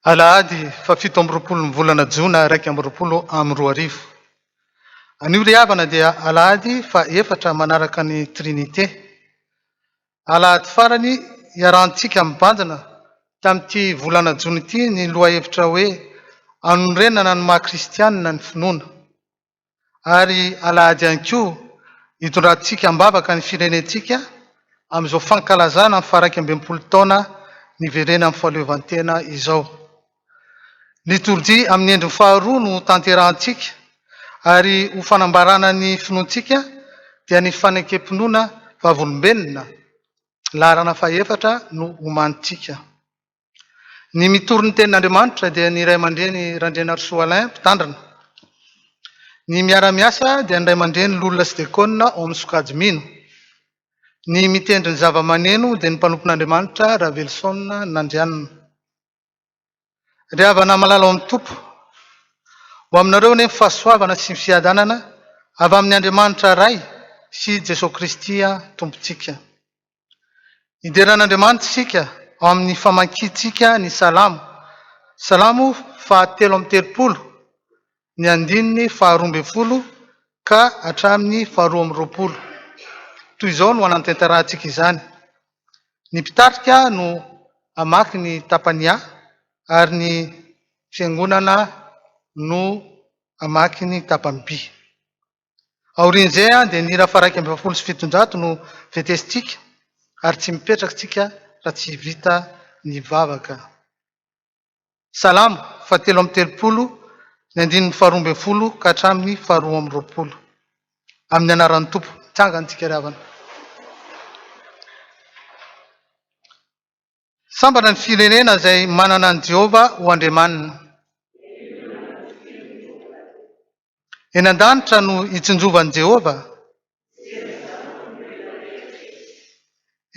Alahady fahafito amby roapolo ny volana jona 2021. Anio ry havana dia alahady faha-efatra manaraka ny Trinite. Alahady farany iarahantsika mibanjina tamin'ity volana jona ity ny lohahevitra hoe Anorenana ny maha kristianina ny finoana. Ary alahady ihany koa hitondrantsika am-bavaka ny firenentsika amin'izao fankalazana ny faha-61 taona niverenan'ny fahaleovantena izao. Litorjia amin'ny endriny faharoa no hotanterahantsika ary ho fanambarana ny finoantsika dia ny fanekem-pinoana vavolombelona laharana fahefatra no omanintsika. Ny mitory ny tenin'Andriamanitra dia ny ray aman-dreny Randrianarisoa Alain, mpitandrina. Ny miara-miasa dia ny ray aman-dreny Lola sy Dekona ao amin'ny sokajy mino. Ny mitendry ny zava-maneno dia ny mpanompon'Andriamanitra Raveloson Nandrianina. Ry havana malala ao amin'ny Tompo, ho aminareo anie ny fahasoavana sy ny fiadanana avy amin'ny Andriamanitra Ray sy Jesoa Kristy Tompontsika. Hidera an'Andriamanitra isika ao amin'ny famakiantsika ny Salamo, Salamo fahatelo amby telopolo, ny andininy faharoa ambin'ny folo ka hatramin'ny faharoa amby roapolo. Toy izao no hanantanterahantsika izany. Ny mpitarika no hamaky ny tapany A ary ny fiangonana no hamaky ny tapany B. Aorian'izay dia ny hira faha-741 no vetesintsika ary tsy mipetraka isika raha tsy vita ny vavaka. Salamo fahatelo amby telopolo, ny andininy faharoa ambin'ny folo ka hatramin'ny faharoa amby roapolo. Amin'ny anaran'ny Tompo, mitsangana isika ry havana. Sambatra ny firenena izay manana an'i Jehovah ho Andriamaniny. Eny an-danitra no itsinjovan'i Jehovah.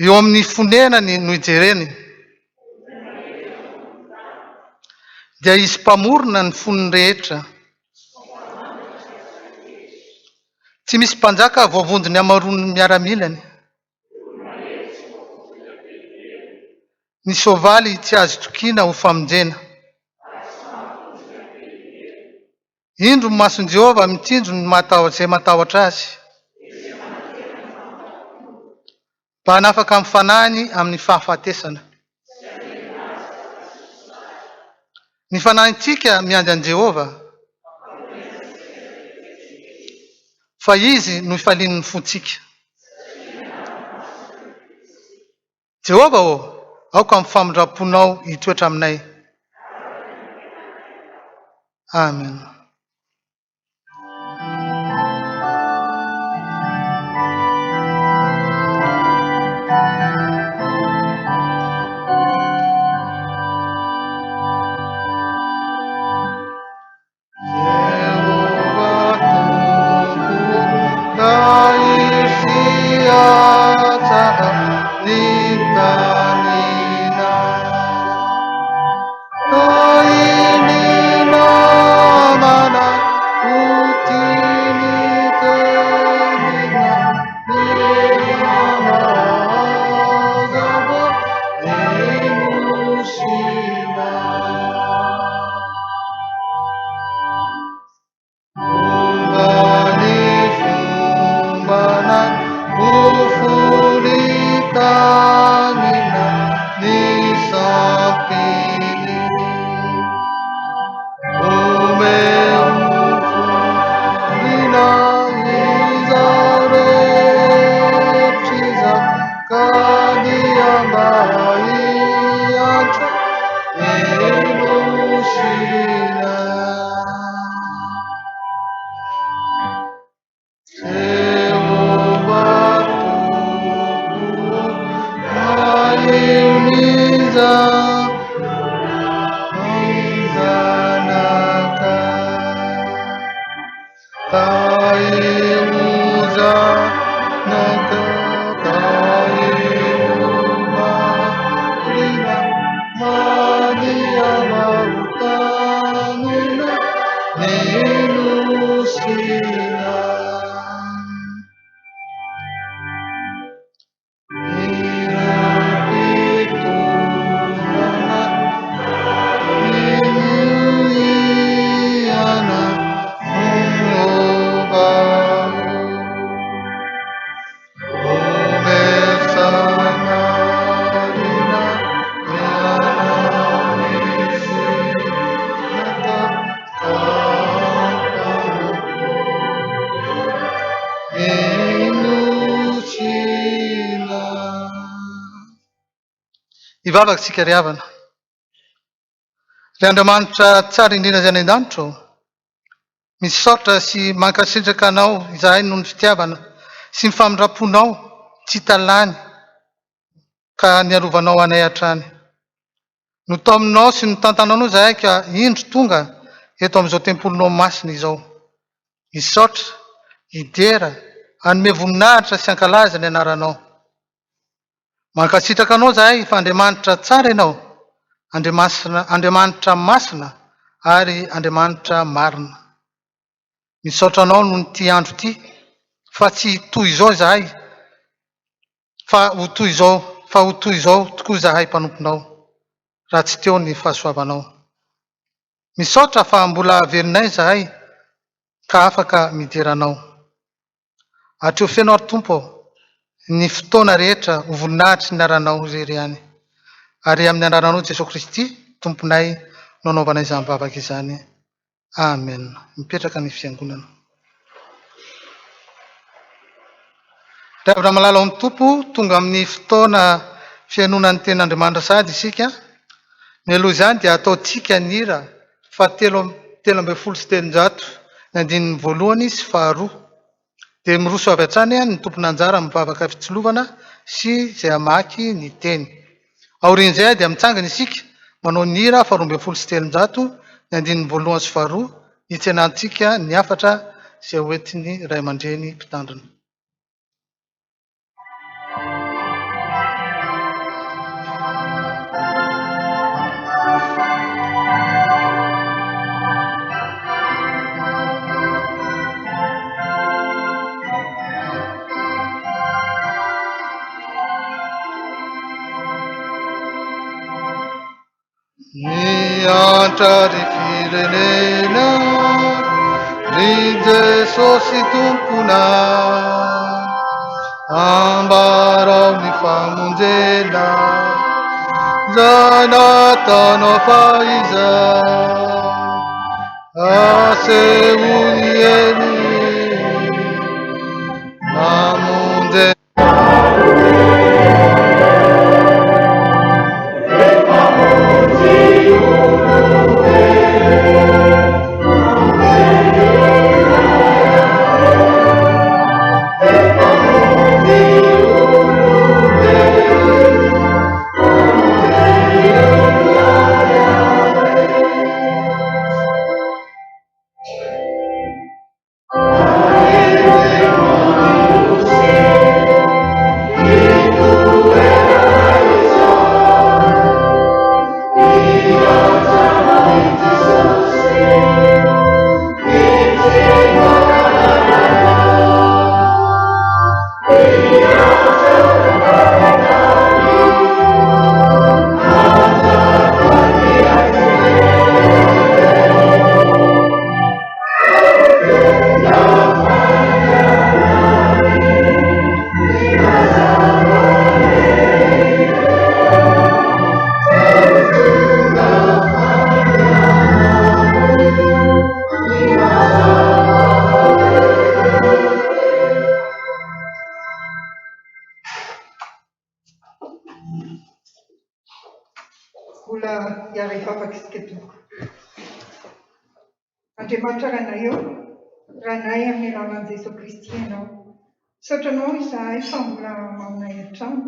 Eo amin'ny fonenany no ijereny. Dia Izy Mpamorona ny fon'ny rehetra. Tsy misy mpanjaka voavonjy ny hamaroan'ny miaramilany. Ny soavaly tsy azo itokiana ho famonjena. Indro ny mason'i Jehovah mitsinjo ny izay matahotra azy, mba hanafaka ny fanahiny amin'ny fahafatesana. Ny fanahintsika miandry an'i Jehovah, fa Izy no ifalian'ny fontsika. Jehovah ô, aoka ny famindram-ponao hitoetra aminay. Amen. Hivavaka isika ry havana. Ry Andriamanitra tsara indrindra izay any an-danitra ô, misaotra sy mankasitraka Anao izahay noho ny fitiavana sy ny famindram-ponao tsy hita lany ka niarovanao anay hatrany. Notaominao sy notantananao izahay ka indro tonga eto amin'izao tempolinao masina izao. Hisaotra, hidera, hanome voninahitra sy hankalaza ny anaranao. Mankasitraka Anao izahay fa Andriamanitra tsara Ianao, Andriamasina, Andriamanitra masina ary Andriamanitra marina. Misaotra Anao noho ity andro ity fa tsy toy izao izahay fa ho toy izao fa ho toy izao tokoa izahay mpanomponao raha tsy teo ny fahasoavanao. Misaotra fa mbola velonay izahay ka afaka midera Anao. Hatreo feno ary Tompo ô, ny fotoana rehetra ho voninahitry ny anaranao irery ihany. Ary amin'ny anaranao Jesoa Kristy Tomponay no anaovanay izany vavaka izany. Amen. Mipetraka ny fiangonana. Ry havana malala ao amin'ny Tompo, tonga amin'ny fotoana fihainoana ny tenin'Andriamanitra sahady isika. Mialoha izany dia ataontsika ny hira fahatelo 313, ny andininy voalohany sy faharoa. Dia miroso avy hatrany ny tompon'anjara amin'ny vavaka fitsilovana sy izay hamaky ny teny. Aorian'izay dia mitsangana isika manao ny hira faha-312, ny andininy voalohany sy faharoa, hitsenantsika ny hafatra izay hoentin'ny ray aman-dreny mpitandrina. Miantra ry firenena, ry Jesosy Tomponay, ambarao ny famonjena, izay nataonao fahizay, asehoy ny heriny, namonjena. Mbola hiara-hivavaka isika tompoko. Andriamanitra Rainay ô, Rainay amin'ny alalan'i Jesoa Kristy Ianao. Misaotra Anao izahay fa mbola maminay hatrany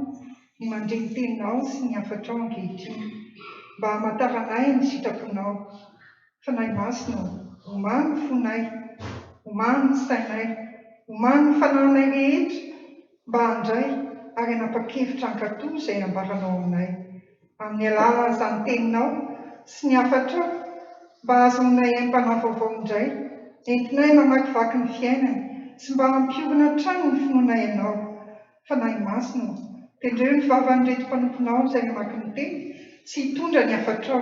ny mandre ny Teninao sy ny hafatrao ankehitriny, mba hamantaranay ny sitraponao. Fanahy Masina ô, omano ny fonay, omano ny sainay, omano ny fanahinay rehetra mba handray ary hanapa-kevitra hankatò izay ambaranao aminay. Amin'ny alalan'izany teninao sy ny hafatrao, mba hahazoanay aim-panahy vaovao indray, entinay mamakivaky ny fiainana sy mba hampiorina hatrany ny finoanay Anao. Fanahy Masina ô, tendreo ny vavan'ireto mpanomponao izay hamaky ny teny sy hitondra ny hafatrao,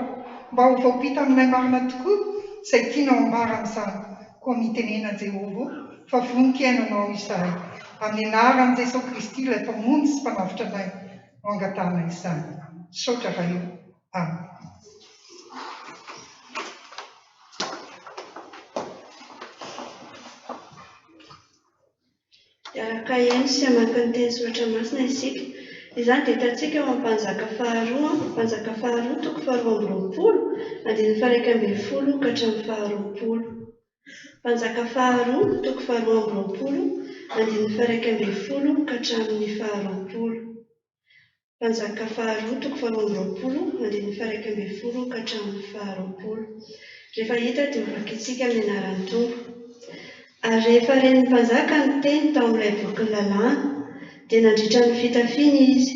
mba ho voampita aminay marina tokoa izay tianao hambara amin'izany. Koa mitenena Jehovah ô, fa vonon-kihaino Anao izahay. Amin'ny anaran'i Jesoa Kristy ilay Mpamonjy sy Mpanavotra anay. no angatahana izany. Misaotra Ray o. Amen. Hiaraka hihaino sy hamaky ny teny soratra masina isika. Izany dia hitantsika ao amin'ny Mpanjaka faharoa, Mpanjaka faharoa toko faharoa amby roapolo, andininy faha-iraika ambin'ny folo ka hatramin'ny faharoapolo. Mpanjaka faharoa toko faharoa amby roapolo, andininy faha-iraika ambin'ny folo ka hatramin'ny faharoapolo. Mpanjaka faharoa toko faharoa amby roapolo, andininy faha-iraika ambin'ny folo ka hatramin'ny faharoapolo. Rehefa hita dia hovakintsika amin'ny anaran'ny Tompo. Ary rehefa ren'ny mpanjaka ny teny tao amin'ilay bokin'ny lalàna, dia nandritra ny fitafiany izy.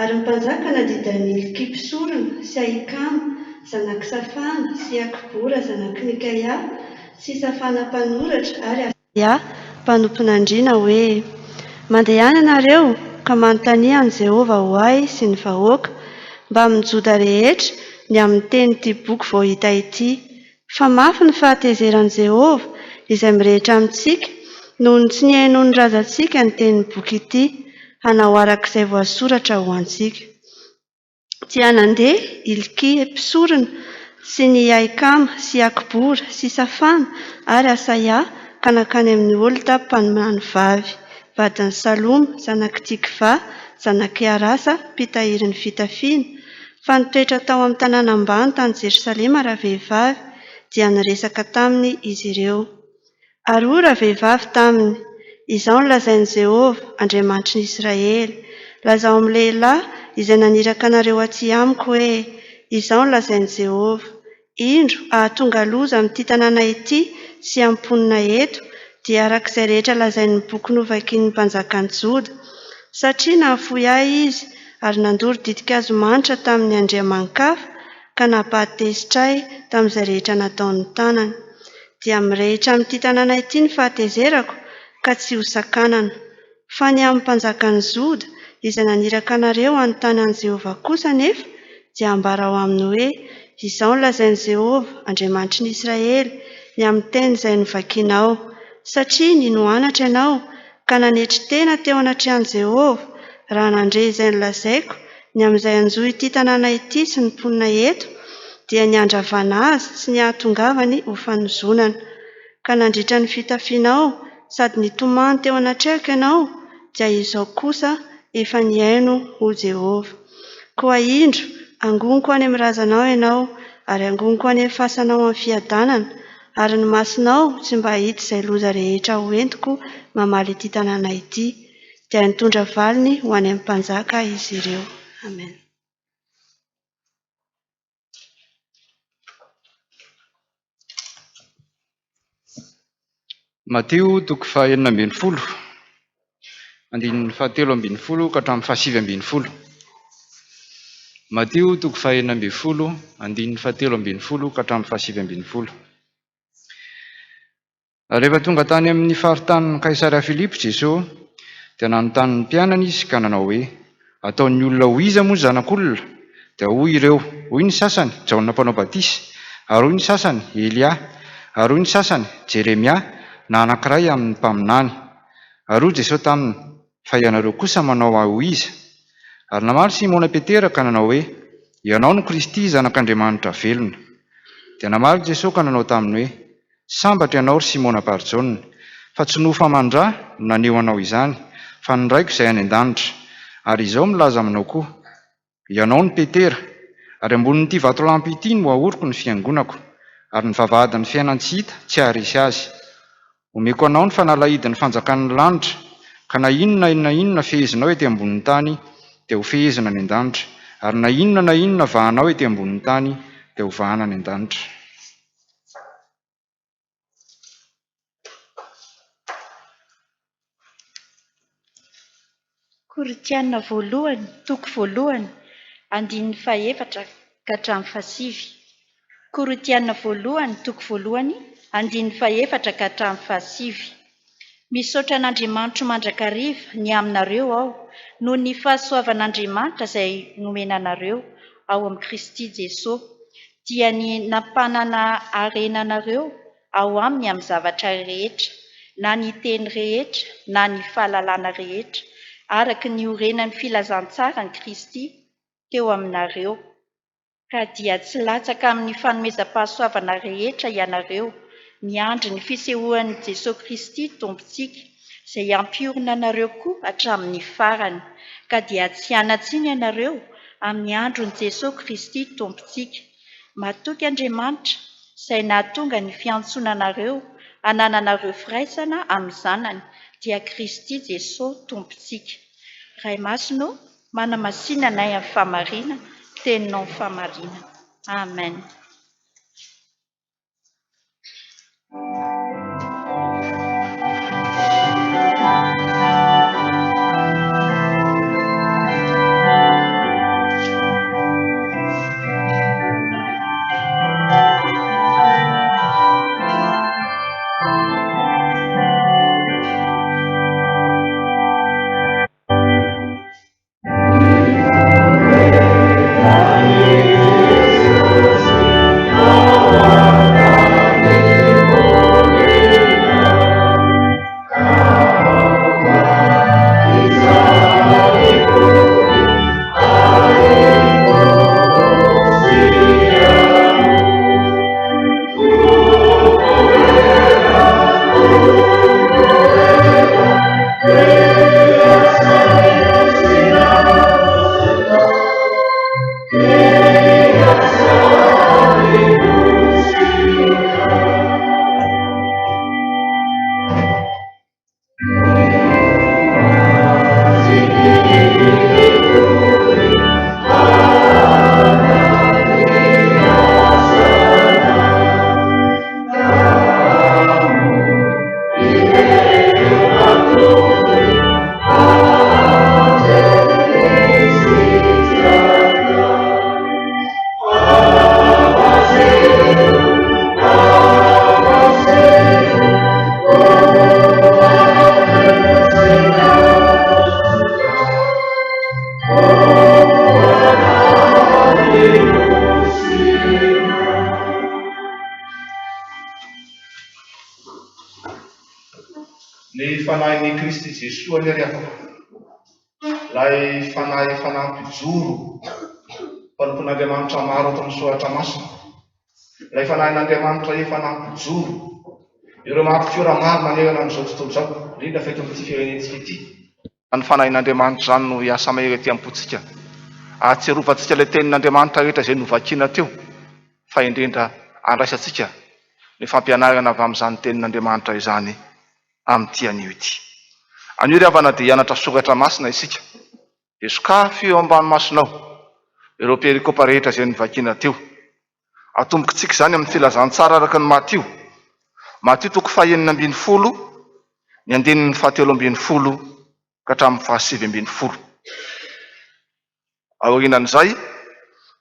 Ary ny mpanjaka nandidy an'i Hilkia mpisorona sy Ahikama zanak'i Safana sy Akbora zanak'i Mikaia sy Safana mpanoratra ary Asaia mpanompon'andriana hoe, Mandehana ianareo ka manontania an'i Jehovah ho ahy sy ny vahoaka, mbamin'ny Joda rehetra, ny amin'ny tenin'ity boky vao hita ity. Fa mafy ny fahatezeran'i Jehovah izay mirehitra amintsika, noho ny tsy nihainoan'ny razantsika ny tenin'ny boky ity, hanao araka izay voasoratra ho antsika. Dia nandeha Hilkia mpisorona sy ny Ahikama sy Akbora sy Safana ary Asaia ka nankany amin'i Holda mpaminanivavy, vadin'i Saloma, zanak'i Tikva, zanak'i Arasa, mpitahiry ny fitafiana, fa nitoetra tao amin'ny tanàna ambany tany Jerosalema ravehivavy, dia niresaka taminy izy ireo. Ary hoy ravehivavy taminy, Izao no lazain'i Jehovah, Andriamanitry ny Israely, Lazao amin'ny lehilahy izay naniraka anareo atỳ amiko hoe, 'Izao no lazain'i Jehovah, Indro, hahatonga loza amin'ity tanàna ity sy amin'ny mponina eto, dia araka izay rehetra lazain'ny boky novakin'ny mpanjakan'i Joda, satria nahafoy ahy izy ary nandoro ditin-kazo manitra tamin'ny andriamani-kafa ka nampahatezitra ahy tamin'izay rehetra nataon'ny tanany. Dia mirehitra amin'ity tanàna ity ny fahatezerako ka tsy hosakanana. Fa ny amin'ny mpanjakan'i Joda izay naniraka anareo hanontany an'i Jehovah kosa anefa, dia ambarao aminy hoe, 'Izao no lazain'i Jehovah, Andriamanitry ny Israely, ny amin'ny teny izay novakinao, Satria nino anatra ianao ka nanetry tena teo anatrehan'i Jehovah, raha nandre izay nolazaiko ny amin'izay hanjo ity tanàna ity sy ny mponina eto, dia ny handravana azy sy ny hahatongavany ho fanozonana. Ka nandritra ny fitafianao sady nitomany teo anatrehako ianao, dia izao kosa efa nihaino, hoy Jehovah. Koa indro, hangoniko any amin'ny razanao ianao, ary hangoniko any amin'ny fasanao amin'ny fiadanana, ary ny masonao tsy mba hahita izay loza rehetra hoentiko mamaly ity tanàna ity. Dia nitondra valiny ho any amin'ny mpanjaka izy ireo. Amen. Matio toko fahenina ambin'ny folo, andininy fahatelo ambin'ny folo ka hatramin'ny fahasivy ambin'ny folo. Matio toko fahenina ambin'ny folo, andininy fahatelo ambin'ny folo ka hatramin'ny fahasivy ambin'ny folo. Rehefa tonga tany amin'ny faritanin'i Kaisaria Filipo Jesoa, dia nanontany ny mpianany Izy ka nanao hoe, Ataon'ny olona ho iza moa ny Zanak'olona? Dia hoy ireo, Hoy ny sasany, Jaona Mpanao Batisa, ary hoy ny sasany, Elia, ary hoy ny sasany, Jeremia, na anankiray amin'ny mpaminany. Ary hoy Jesoa taminy, Fa ianareo kosa manao Ahy ho iza? Ary namaly Simona Petera ka nanao hoe, Ianao no Kristy, Zanak'Andriamanitra velona. Dia namaly Jesoa ka nanao taminy hoe, Sambatra ianao, ry Simona Barjaona, fa tsy nofo aman-dra no naneho anao izany, fa ny Raiko izay any an-danitra. Ary izao milaza aminao koa, Ianao no Petera, ary ambonin'ity vatolampy ity no haoriko ny fiangonako, ary ny vavahadin'ny fiainan-tsy hita tsy haharesy azy. Omeko anao ny fanalahidin'ny fanjakan'ny lanitra, ka na inona na inona fehezinao ety ambonin'ny tany dia ho fehezina any an-danitra, ary na inona na inona vahanao ety ambonin'ny tany dia ho vahana any an-danitra. Korintiana voalohany, toko voalohany, andininy fahefatra ka hatramin'ny fahasivy. Korintiana voalohany, toko voalohany, andininy fahefatra ka hatramin'ny fahasivy. Misaotra an'Andriamanitro mandrakariva ny aminareo aho, noho ny fahasoavan'Andriamanitra izay nomena anareo ao amin'i Kristy Jesoa, dia ny nampanana harena anareo ao aminy amin'ny zavatra rehetra, na ny teny rehetra na ny fahalalana rehetra, araka ny iorenan'ny filazantsaran'i Kristy teo aminareo. Ka dia tsy latsaka amin'ny fanomezam-pahasoavana rehetra ianareo, miandry ny fisehoan'i Jesoa Kristy Tompontsika, izay hampiorina anareo koa hatramin'ny farany, ka dia tsy hanan-tsiny ianareo amin'ny andron'i Jesoa Kristy Tompontsika. Matoky Andriamanitra, izay nahatonga ny fiantsoana anareo hanananareo firaisana amin'ny Zanany, dia Kristy Jesoa Tompontsika. Ray Masina ô, manamasina anay amin'ny fahamarinana, Teninao ny fahamarinana. Amen. Ny Fanahin'i Kristy Jesoa anie ry havana, ilay Fanahy efa nampijoro mpanompon'Andriamanitra maro ato amin'ny Soratra Masina, ilay Fanahin'Andriamanitra efa nampijoro ireo maritiora maro manerana an'izao tontolo izao, indrindra fa eto amin'ity firenentsika ity. Izany Fanahin'Andriamanitra izany no hiasa mahery ety am-pontsika, ahatsiarovantsika ilay Tenin'Andriamanitra rehetra izay novakiana teo, fa indrindra andraisantsika ny fampianarana avy amin'izany Tenin'Andriamanitra izany amin'ity anio ity. Anio ry havana dia hianatra Soratra Masina isika. Dia sokafy eo ambany masonao ireo perikopa rehetra izay novakiana teo. Atombokitsika izany amin'ny filazantsara araka ny Matio. Matio toko fahenina ambin'ny folo, ny andininy fahatelo ambin'ny folo ka hatramin'ny fahasivy ambin'ny folo. Aorianan'izay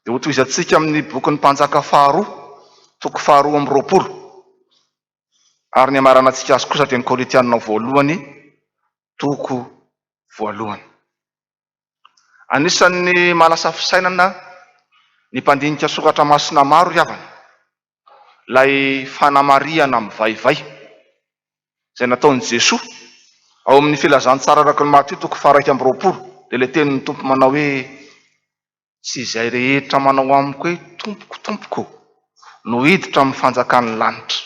dia hotohizantsika amin'ny bokin'ny Mpanjaka faharoa, toko faharoa amby roapolo. Ary ny hamaranantsika azy kosa dia ny Korintianina voalohany, toko voalohany. Anisan'ny mahalasa fisainana ny mpandinika soratra masina maro ry havana, ilay fanamarihana mivaivay izay nataon'i Jesoa ao amin'ny filazantsara araka ny Matio toko faha 21, dia ilay tenin'ny Tompo manao hoe, Tsy izay rehetra manao amiko hoe Tompoko, Tompoko no hiditra amin'ny fanjakan'ny lanitra.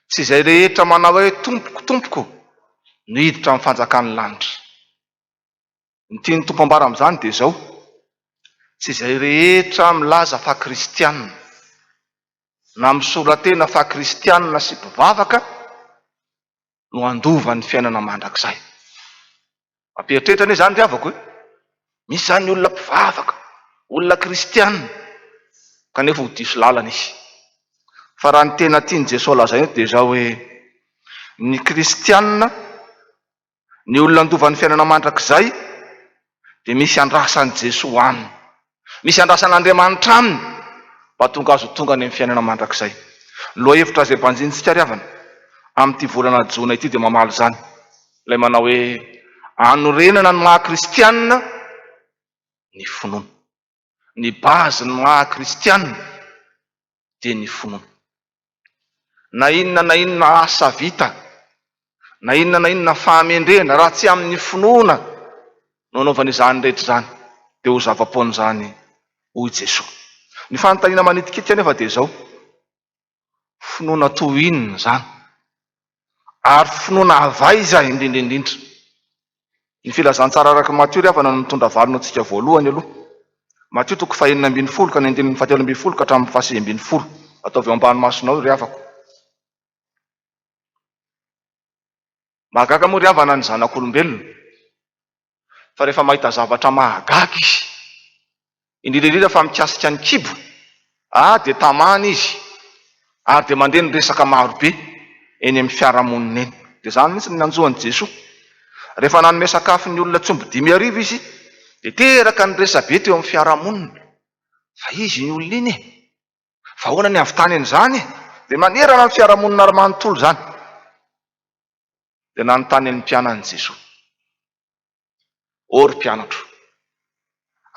Tsy izay rehetra manao hoe Tompoko, Tompoko no hiditra amin'ny fanjakan'ny lanitra. Ny tian'ny Tompo ambara amin'izany dia izao, tsy izay rehetra milaza fa kristiana, na misora-tena fa kristiana sy mpivavaka no handova ny fiainana mandrakizay. Mampieritreritra anie izany ry havako e! Misy izany olona mpivavaka, olona kristiana, kanefa ho diso lalana izy. Fa raha ny tena tian'i Jesoa lazaina eto dia izao hoe, ny kristiana, Ny olona handova ny fiainana mandrakizay dia misy andrasan'i Jesoa aminy. Misy andrasan'Andriamanitra aminy mba hahatonga azy ho tonga any amin'ny fiainana mandrakizay. Ny lohahevitra izay banjinintsika ry havana amin'ity volana jona ity dia mamaly izany ilay manao hoe anorenana ny maha kristianina ny finoana. Ny base ny maha kristianina dia ny finoana. Na inona na inona asa vita, na inona na inona fahamendrehana, raha tsy amin'ny finoana no anaovana izany rehetra izany, dia ho zava-poana izany, hoy Jesoa. Ny fanontaniana manitikitika anefa dia izao, finoana toy inona izany? Ary finoana avy aiza indrindra indrindra? Ny filazantsara araka Matio ry havana no mitondra valiny ho antsika voalohany aloha. Matio toko fahenina ambin'ny folo ka ny andininy fahatelo ambin'ny folo ka hatramin'ny fahasivy ambin'ny folo. Ataovy eo ambany masonao io ry havako. Mahagaga moa ry havana ny zanak'olombelona fa rehefa mahita zavatra mahagaga izy, indrindra indrindra fa mikasika ny kibo, ah dia tamana izy ary dia mandeha ny resaka marobe eny amin'ny fiarahamonina eny. Dia izany mihitsy no nanjo an'i Jesoa. Rehefa nanome sakafo ny olona tsy omby 5000 izy dia teraka ny resabe teo amin'ny fiarahamonina fa izy iny olona iny e! Fa ahoana ny hahavitany an'izany e? Dia manerana ny fiarahamonina ary manontolo izany. Dia nanontany ny mpianany Jesoa, Ô ry mpianatro,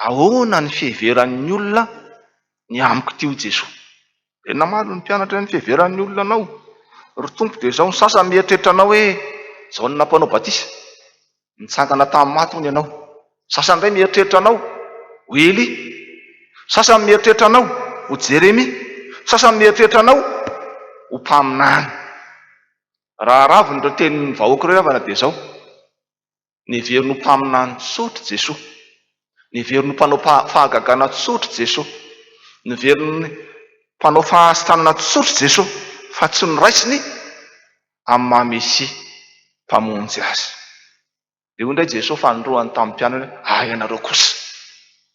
ahoana ny fiheveran'ny olona ny amiko ity hoy Jesoa? Dia namaly ny mpianatra ny fiheveran'ny olona anao, ry Tompo, dia izao, ny sasany mieritreritra anao hoe Jaona mpanao batisa, Nitsangana tamin'ny maty hono ianao. Sasany indray mieritreritra anao ho Elia. Sasany mieritreritra anao ho Jeremia. Sasany mieritreritra anao ho mpaminany. Raha aravony ireo tenin'ny vahoaka ireo havana dia izao, Neveriny ho mpaminany tsotra Jesoa. Neveriny ho mpanao fahagagana tsotra Jesoa. Neveriny mpanao fahasitranana tsotra Jesoa fa tsy noraisiny amin'ny maha Mesia Mpamonjy azy. Dia hoy indray Jesoa fanindroany tamin'ny mpianany hoe, Ary ianareo kosa,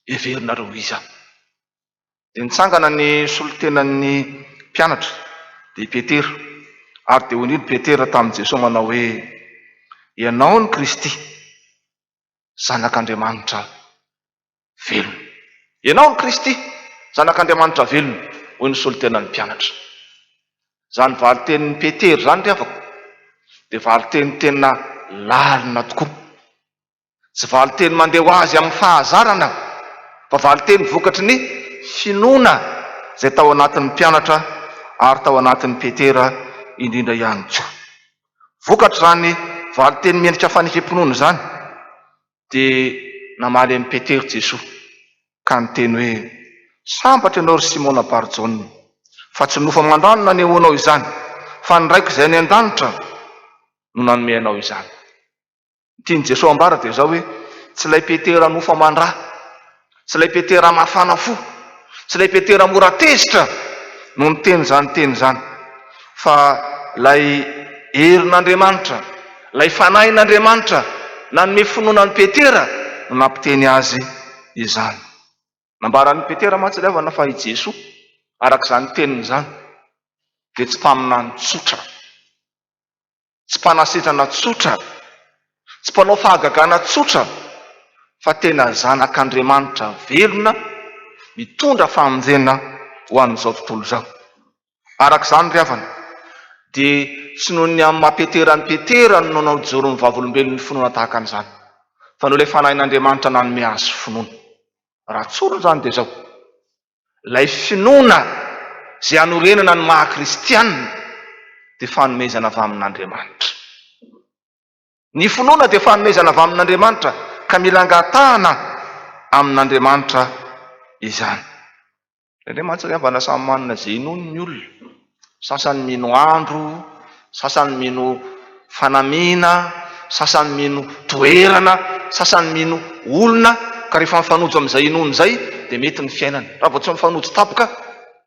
heverinareo ho iza Aho? Dia nitsangana ny solontenan'ny mpianatra, dia i Petera, ary dia hoy indrindra Petera tamin'i Jesoa manao hoe, Ianao no Kristy, Zanak'Andriamanitra velona. Ianao no Kristy, Zanak'Andriamanitra velona, hoy ny solontenan'ny mpianatra. Izany valin-tenin'i Petera izany ry havako, dia valin-teny tena lalina tokoa. Tsy valin-teny mandeha ho azy amin'ny fahazarana, fa valin-teny vokatry ny finoana izay tao anatin'ny mpianatra ary tao anatin'i Petera indrindra ihany koa. Vokatr'izany valin-teny miendrika fanekem-pinoana izany, Dia namaly an'i Petera Jesoa ka niteny hoe, Sambatra ianao ry Simona Bar-Jaona, fa tsy nofo aman-drano no nanehoanao izany, fa ny Raiko izay any an-danitra no nanome anao izany. Ny tian'i Jesoa ambara dia izao hoe, tsy ilay Petera nofo aman-dra, tsy ilay Petera mafana fo, tsy ilay Petera mora tezitra no niteny izany teny izany, fa ilay herin'Andriamanitra, ilay Fanahin'Andriamanitra nanome finoana an'i Petera no nampiteny azy izany. Nambaran'i Petera mantsy ilay havana fa i Jesoa, araka izany teniny izany, dia tsy mpaminany tsotra. Tsy mpanasitrana tsotra, tsy mpanao fahagagana tsotra, fa tena Zanak'Andriamanitra velona mitondra famonjena ho an'izao tontolo izao. Araka izany ry havana, dia tsy noho ny amin'ny maha Petera an'i Petera no nanao joro ny vavolombelon'ny finoana tahaka an'izany, fa noho ilay Fanahin'Andriamanitra nanome azy finoana. Raha tsorina izany dia izao, Ilay finoana izay anorenana ny maha kristianina dia fanomezana avy amin'Andriamanitra. Ny finoana dia fanomezana avy amin'Andriamanitra ka mila angatahana amin'Andriamanitra izany. Indraindray mantsy ry havana samy manana izay inoany ny olona. Sasany mino andro, sasany mino fanamiana, sasany mino toerana, sasany mino olona, ka rehefa mifanojo amin'izay inoany izay dia mety ny fiainany. Raha vao tsy mifanojo tampoka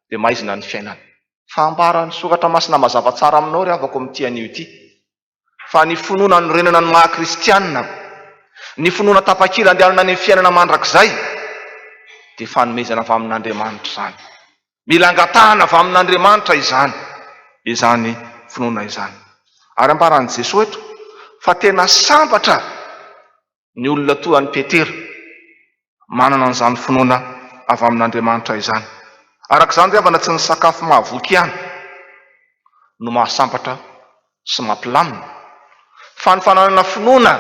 dia maizina ny fiainany. Fa ambaran'ny Soratra Masina mazava tsara aminao ry havako amin'ity anio ity fa ny finoana anorenana ny maha kristianina, ny finoana tapakila andehanana any amin'ny fiainana mandrakizay dia fanomezana avy amin'Andriamanitra izany. Mila angatahana avy amin'Andriamanitra izany, izany finoana izany. Ary ambaran'i Jesoa eto fa tena sambatra ny olona toa an'i Petera manana an'izany finoana avy amin'Andriamanitra izany. Araka izany ry havana tsy ny sakafo mahavoky ihany no mahasambatra sy mampilamina fa ny fananana finoana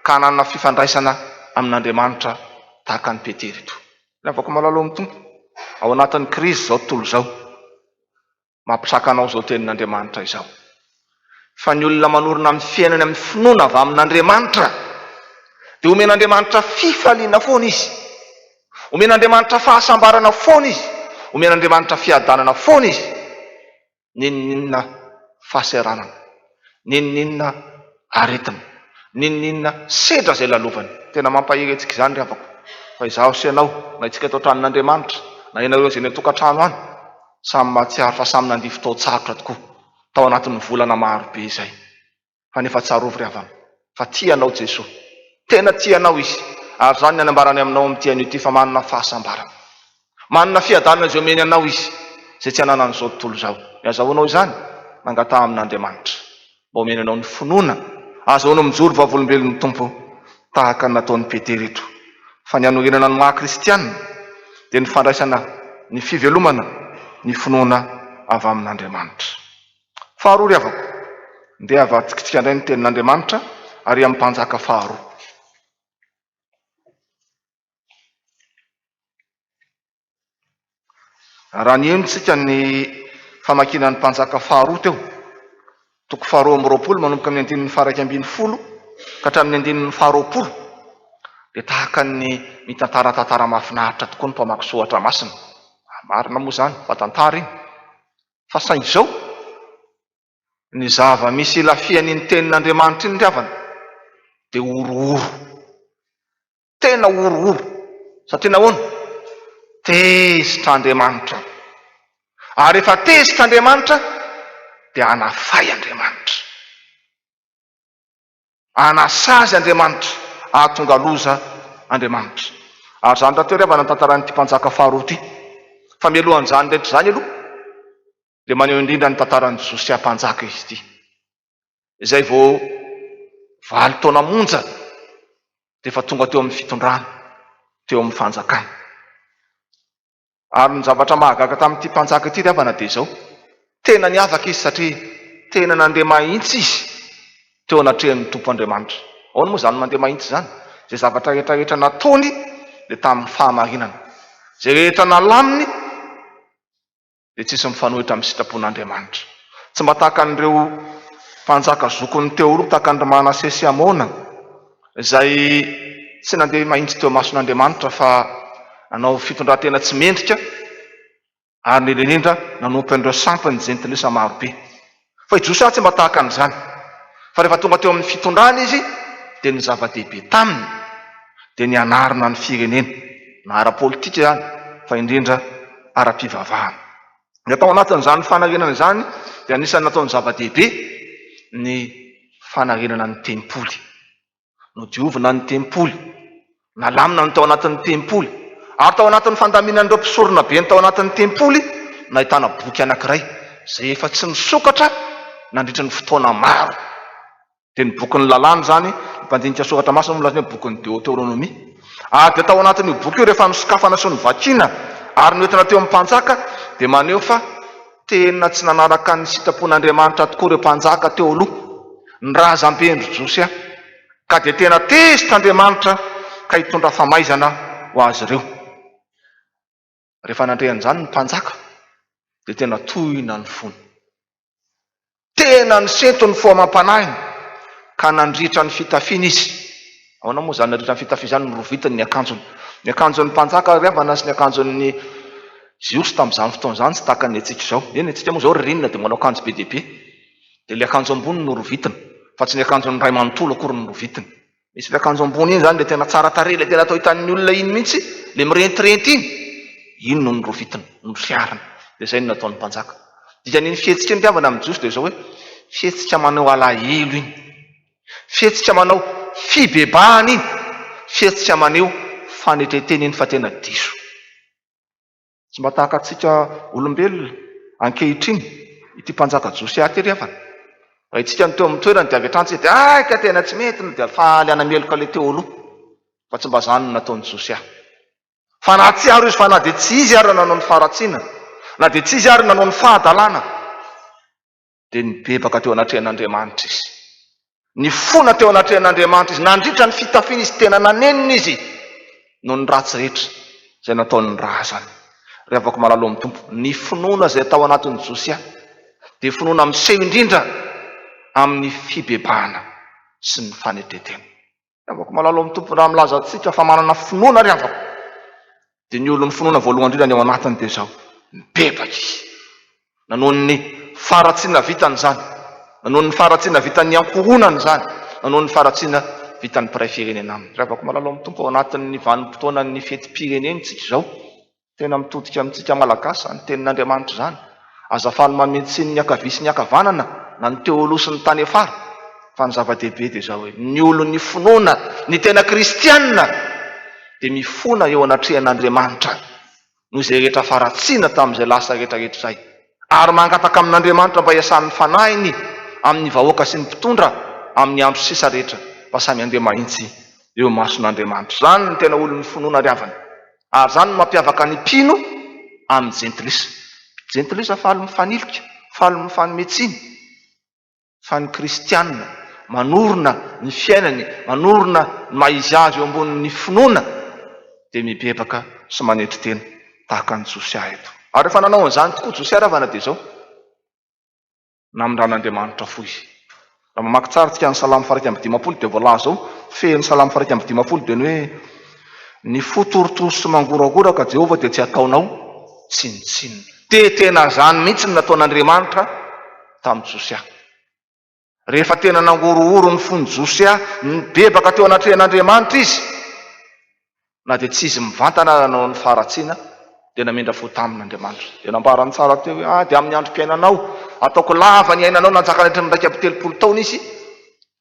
ka hananana fifandraisana amin'Andriamanitra tahaka an'i Petera eto. Ny havako malala ao amin'ny Tompo, ao anatin'ny krizy izao tontolo izao, mampitraka anao izao tenin'Andriamanitra izao. Fa ny olona manorina ny fiainany amin'ny finoana avy amin'Andriamanitra dia omen'Andriamanitra fifaliana foana izy. Omen'Andriamanitra fahasambarana foana izy. Omen'Andriamanitra fiadanana foana izy. N'inon'inona fahasahiranana. N'inon'inona aretina, n'inon'inona sedra izay lalovany. Tena mampahery antsika izany ry havako, fa izaho sy ianao, na isika eto an-tranon'Andriamanitra, na ianareo izay any an-tokantrano any, samy mahatsiaro fa samy nandia fotoan-tsarotra tokoa tao anatin'ny volana maro be izay. Fa nefa tsarovy ry havana, fa tia anao Jesoa. Tena tia anao Izy, ary izany ny anambarany aminao amin'ity anio ity fa manana fahasambarana. Manana fiadanana izay omeny anao Izy, izay tsy ananan'izao tontolo izao. Ny azahoanao izany? Mangataha amin'Andriamanitra mba omeny anao ny finoana ahazoanao mijoro vavolombelon'ny Tompo tahaka ny nataon'i Petera eto. Fa ny hanorenana ny maha kristiana dia ny fandraisana ny fivelomana ny finoana avy amin'Andriamanitra. Faharoa ry havako, ndeha avadikitsika indray ny tenin'Andriamanitra ary amin'ny mpanjaka faharoa. Raha nihaino tsika ny famakiana ny mpanjaka faharoa teo, toko faharoa amby roapolo manomboka amin'ny andininy faha-11 ka hatramin'ny andininy faha-20, dia tahaka ny mitantara tantara mahafinaritra tokoa ny mpamaky soratra masina. Marina moa izany fa tantara iny. Fa saingy izao, ny zava-misy ilafihan'iny tenin'Andriamanitra iny ry havana dia horohoro. Tena horohoro. Satria nahoana? Tezitra Andriamanitra. Ary rehefa tezitra Andriamanitra dia hanafay Andriamanitra. Hanasazy Andriamanitra, hahatonga loza Andriamanitra. Ary izany rahateo ry havana ny tantaran'ity mpanjaka faharoa ity. Fa mialohan'izany rehetra izany aloha dia maneho indrindra ny tantaran'i Josia mpanjaka izy ity. Izay vao valo taona monja dia efa tonga teo amin'ny fitondrana, teo amin'ny fanjakana. Ary ny zavatra mahagaga tamin'ity mpanjaka ity ry havana dia izao, tena niavaka izy satria tena nandeha mahitsy izy teo anatrehan'ny Tompo Andriamanitra. Ahoana moa izany mandeha mahitsy izany? Izay zavatra rehetra rehetra nataony dia tamin'ny fahamarinana. Izay rehetra nalaminy dia tsisy mifanohitra amin'ny sitrapon'Andriamanitra. Tsy mba tahaka an'ireo mpanjaka zokiny teo aloha tahaka an-dry Manase sy Amona izay tsy nandeha mahitsy teo imason'Andriamanitra fa nanao fitondran-tena tsy mendrika ary indrindra indrindra nanompo an'ireo sampin'ny jentilisa marobe. Fa i Josia tsy mba tahaka an'izany. Fa rehefa tonga teo amin'ny fitondrana izy dia ny zava-dehibe taminy dia ny hanarina ny firenena, na ara-politika izany fa indrindra ara-pivavahana. Dia tao anatin'izany fanarenana izany dia anisan'ny nataony zava-dehibe ny fanarenana ny tempoly. Nodiovina ny tempoly, nalamina ny tao anatin'ny tempoly, ary tao anatin'ny fandaminan'ireo mpisorona be ny tao anatin'ny tempoly nahitana boky anankiray izay efa tsy nisokatra nandritra ny fotoana maro. Dia ny bokin'ny lalàna izany, ny mpandinika soratra masina moa milaza ny hoe bokin'ny Deoteronomia. Ary dia tao anatin'io boky io rehefa nosokafana sy novakiana ary noentina teo amin'ny mpanjaka dia maneho fa tena tsy nanaraka ny sitrapon'Andriamanitra tokoa ireo mpanjaka teo aloha, ny razamben-dry Josia, ka dia tena tezitra Andriamanitra ka hitondra famaizana ho azy ireo. Rehefa nandre an'izany ny mpanjaka dia tena tohina ny fony. Tena nisento ny fo amam-panahiny ka nandritra ny fitafiany izy. Ahoana moa izany nandritra ny fitafiany izany? Norovitiny ny akanjony. Ny akanjon'ny mpanjaka ry havana sy ny akanjon'ny Jiosy tamin'izany fotoana izany tsy tahaka ny antsika izao. Eny, antsika moa izao ririnina dia manao akanjo be dia be. Dia ilay akanjo ambony no rovitiny fa tsy ny akanjon'ny iray manontolo akory no rovitiny. Misy ilay akanjo ambony iny izany ilay tena tsara tarehy, ilay tena atao hitan'ny olona iny mihitsy, ilay mirentirenty iny, iny no norovitiny, notriariny. Dia izay no nataon'ny mpanjaka. Dikan'iny fihetsika iny ry havana amin'ny Jiosy dia izao hoe, fihetsika maneho alahelo iny, fihetsika manao fibebahana iny, fihetsika maneho fanetren-tena iny fa tena diso. Tsy mba tahaka antsika olombelona ankehitriny ity mpanjaka Josia ity ry havana. Raha isika no teo amin'ny toerany dia avy hatrany isika dia hay ka tena tsy mety no dia faly hanameloka ilay teo aloha. Fa tsy mba izany no nataon'i Josia. Fa nahatsiaro izy fa na dia tsy izy ary nanao ny faharatsiana, na dia tsy izy ary nanao ny fahadalana, dia nibebaka teo anatrehan'Andriamanitra izy. Nifona teo anatrehan'Andriamanitra izy. Nandritra ny fitafiana izy, tena nanenina izy noho ny ratsy rehetra izay nataon'ny razany. Ry havako malala ao amin'ny Tompo, ny finoana izay tao anatin'i Josia dia finoana miseho indrindra amin'ny fibebahana sy ny fanetren-tena. Ry havako malala ao amin'ny Tompo, raha milaza antsika fa manana finoana ry havako, dia ny olon'ny finoana voalohany indrindra ny ao anatiny dia izao, mibebaka izy. Na noho ny faharatsiana vitany izany. Na noho ny faharatsiana vitan'ny ankohonany izany, na noho ny faharatsiana vitan'ny mpiray firenena aminy. Ry havako malala ao amin'ny Tompo, ao anatin'ny vanim-potoanan'ny fetim-pirenena isika izao. Tena mitodika amintsika Malagasy izany tenin'Andriamanitra izany. Aza faly manome tsiny ny ankavia sy ny ankavanana na ny teo aloha sy ny tany afara, fa ny zava-dehibe dia izao hoe, ny olon'ny finoana, ny tena kristiana dia mifona eo anatrehan'Andriamanitra noho izay rehetra faharatsiana tamin'izay lasa rehetra rehetra izay, ary mangataka amin'Andriamanitra mba hiasan'ny Fanahiny amin'ny vahoaka sy ny mpitondra amin'ny andro sisa rehetra mba samy handeha mahitsy eo imason'Andriamanitra. Izany no tena olon'ny finoana ry havana. Ary izany no mampiavaka ny mpino amin'ny jentilisa. Jentilisa faly mifanilika, faly mifanome tsiny, fa ny kristiana manorina ny fiainany, manorina ny maha izy azy eo ambonin'ny finoana, dia mibebaka sy manetry tena tahaka an'i Josia eto. Ary rehefa nanao an'izany tokoa Josia ravana dia izao. Namindran'Andriamanitra fo izy. Raha mamaky tsara tsika ny Salamo faha 51 dia voalaza ao, fehin'ny Salamo faha 51 dia ny hoe, Ny fo torotoro sy mangoragoraka Jehovah dia tsy ataonao tsinontsinona. Dia tena izany mihitsy no nataon'Andriamanitra tamin'i Josia. Rehefa tena nangorohoro ny fon'i Josia, nibebaka teo anatrehan'Andriamanitra izy, na dia tsy izy mivantana ara nanao ny faharatsiana, dia namindra fo taminy Andriamanitra. Dia nambarany tsara teo hoe, Ah, dia amin'ny androm-piainanao, ataoko lava ny ainanao, nanjaka nandritra ny 31 taona izy,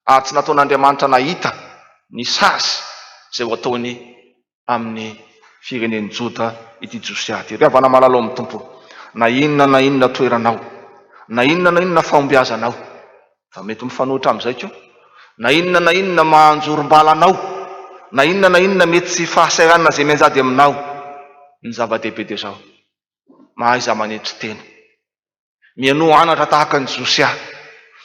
ary tsy nataon'Andriamanitra nahita ny sazy izay ho ataony amin'ny firenen'i Joda ity Josia ity. Ry havana malala ao amin'ny Tompo, na inona na inona toeranao, na inona na inona fahombiazanao, fa mety mifanohitra amin'izay koa, na inona na inona maha anjorom-bala anao, na inona na inona mety tsy fahasahiranana izay mianjady aminao, ny zava-dehibe dia izao, mahaiza manetry tena. Mihainoa anatra tahaka an'i Josia.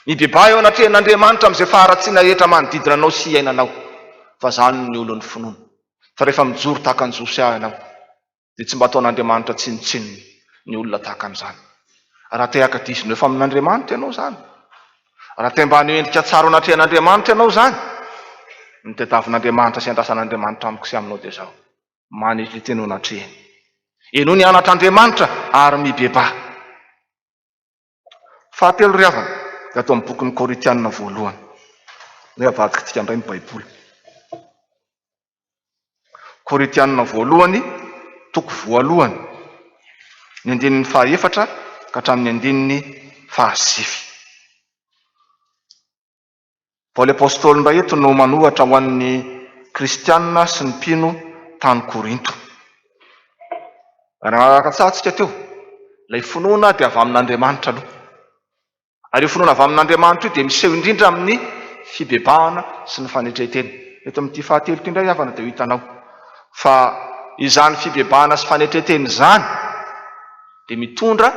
Mibebaha eo anatrehan'Andriamanitra amin'izay faharatsiana rehetra manodidina anao sy iainanao, fa izany ny olon'ny finoana. Fa rehefa mijoro tahaka an'i Josia ianao, dia tsy mba ataon'Andriamanitra tsinontsinona ny olona tahaka an'izany. Raha te haka dix-neuf amin'Andriamanitra ianao izany, raha te mba haneho endrika tsara eo anatrehan'Andriamanitra ianao izany, ny tadiavin'Andriamanitra sy andrasan'Andriamanitra amiko sy aminao dia izao, Manetry tena eo anatrehany. Henoy ny anatr'Andriamanitra ary mibebaha. Fahatelo ry havana, dia ato amin'ny bokin'ny Korintiana voalohany. Hoe avadikitsika indray ny Baiboly. Korintiana voalohany, toko voalohany, ny andininy fahaefatra ka hatramin'ny andininy fahasivy. Paoly Apostoly indray eto no manoratra ho an'ny kristiana sy ny mpino tany Korinto. Raha nanaraka tsara tsika teo, ilay finoana dia avy amin'Andriamanitra aloha. Ary io finoana avy amin'Andriamanitra io dia miseho indrindra amin'ny fibebahana sy ny fanetren-tena. Eto amin'ity fahatelo ity indray havana dia ho hitanao fa izany fibebahana sy fanetren-tena izany dia mitondra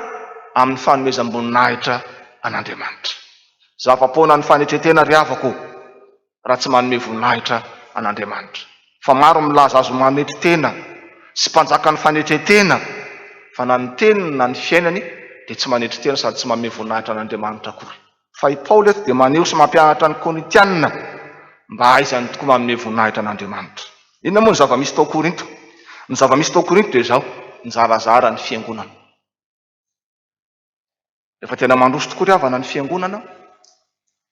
amin'ny fanomezam-boninahitra an'Andriamanitra. Zava-poana ny fanetren-tena ry havako ô, raha tsy manome voninahitra an'Andriamanitra. Fa maro milaza azy ho manetry tena sy mpanjakan'ny fanetren-tena, fa na ny teniny na ny fiainany dia tsy manetry tena sady tsy manome voninahitra an'Andriamanitra akory. Fa i Paoly eto dia maneho sy mampianatra ny Korintiana mba hahaizany tokoa manome voninahitra an'Andriamanitra. Inona moa ny zava-misy tao Korinto? Ny zava-misy tao Korinto dia izao, nizarazara ny fiangonana. Rehefa tena mandroso tokoa ry havana ny fiangonana,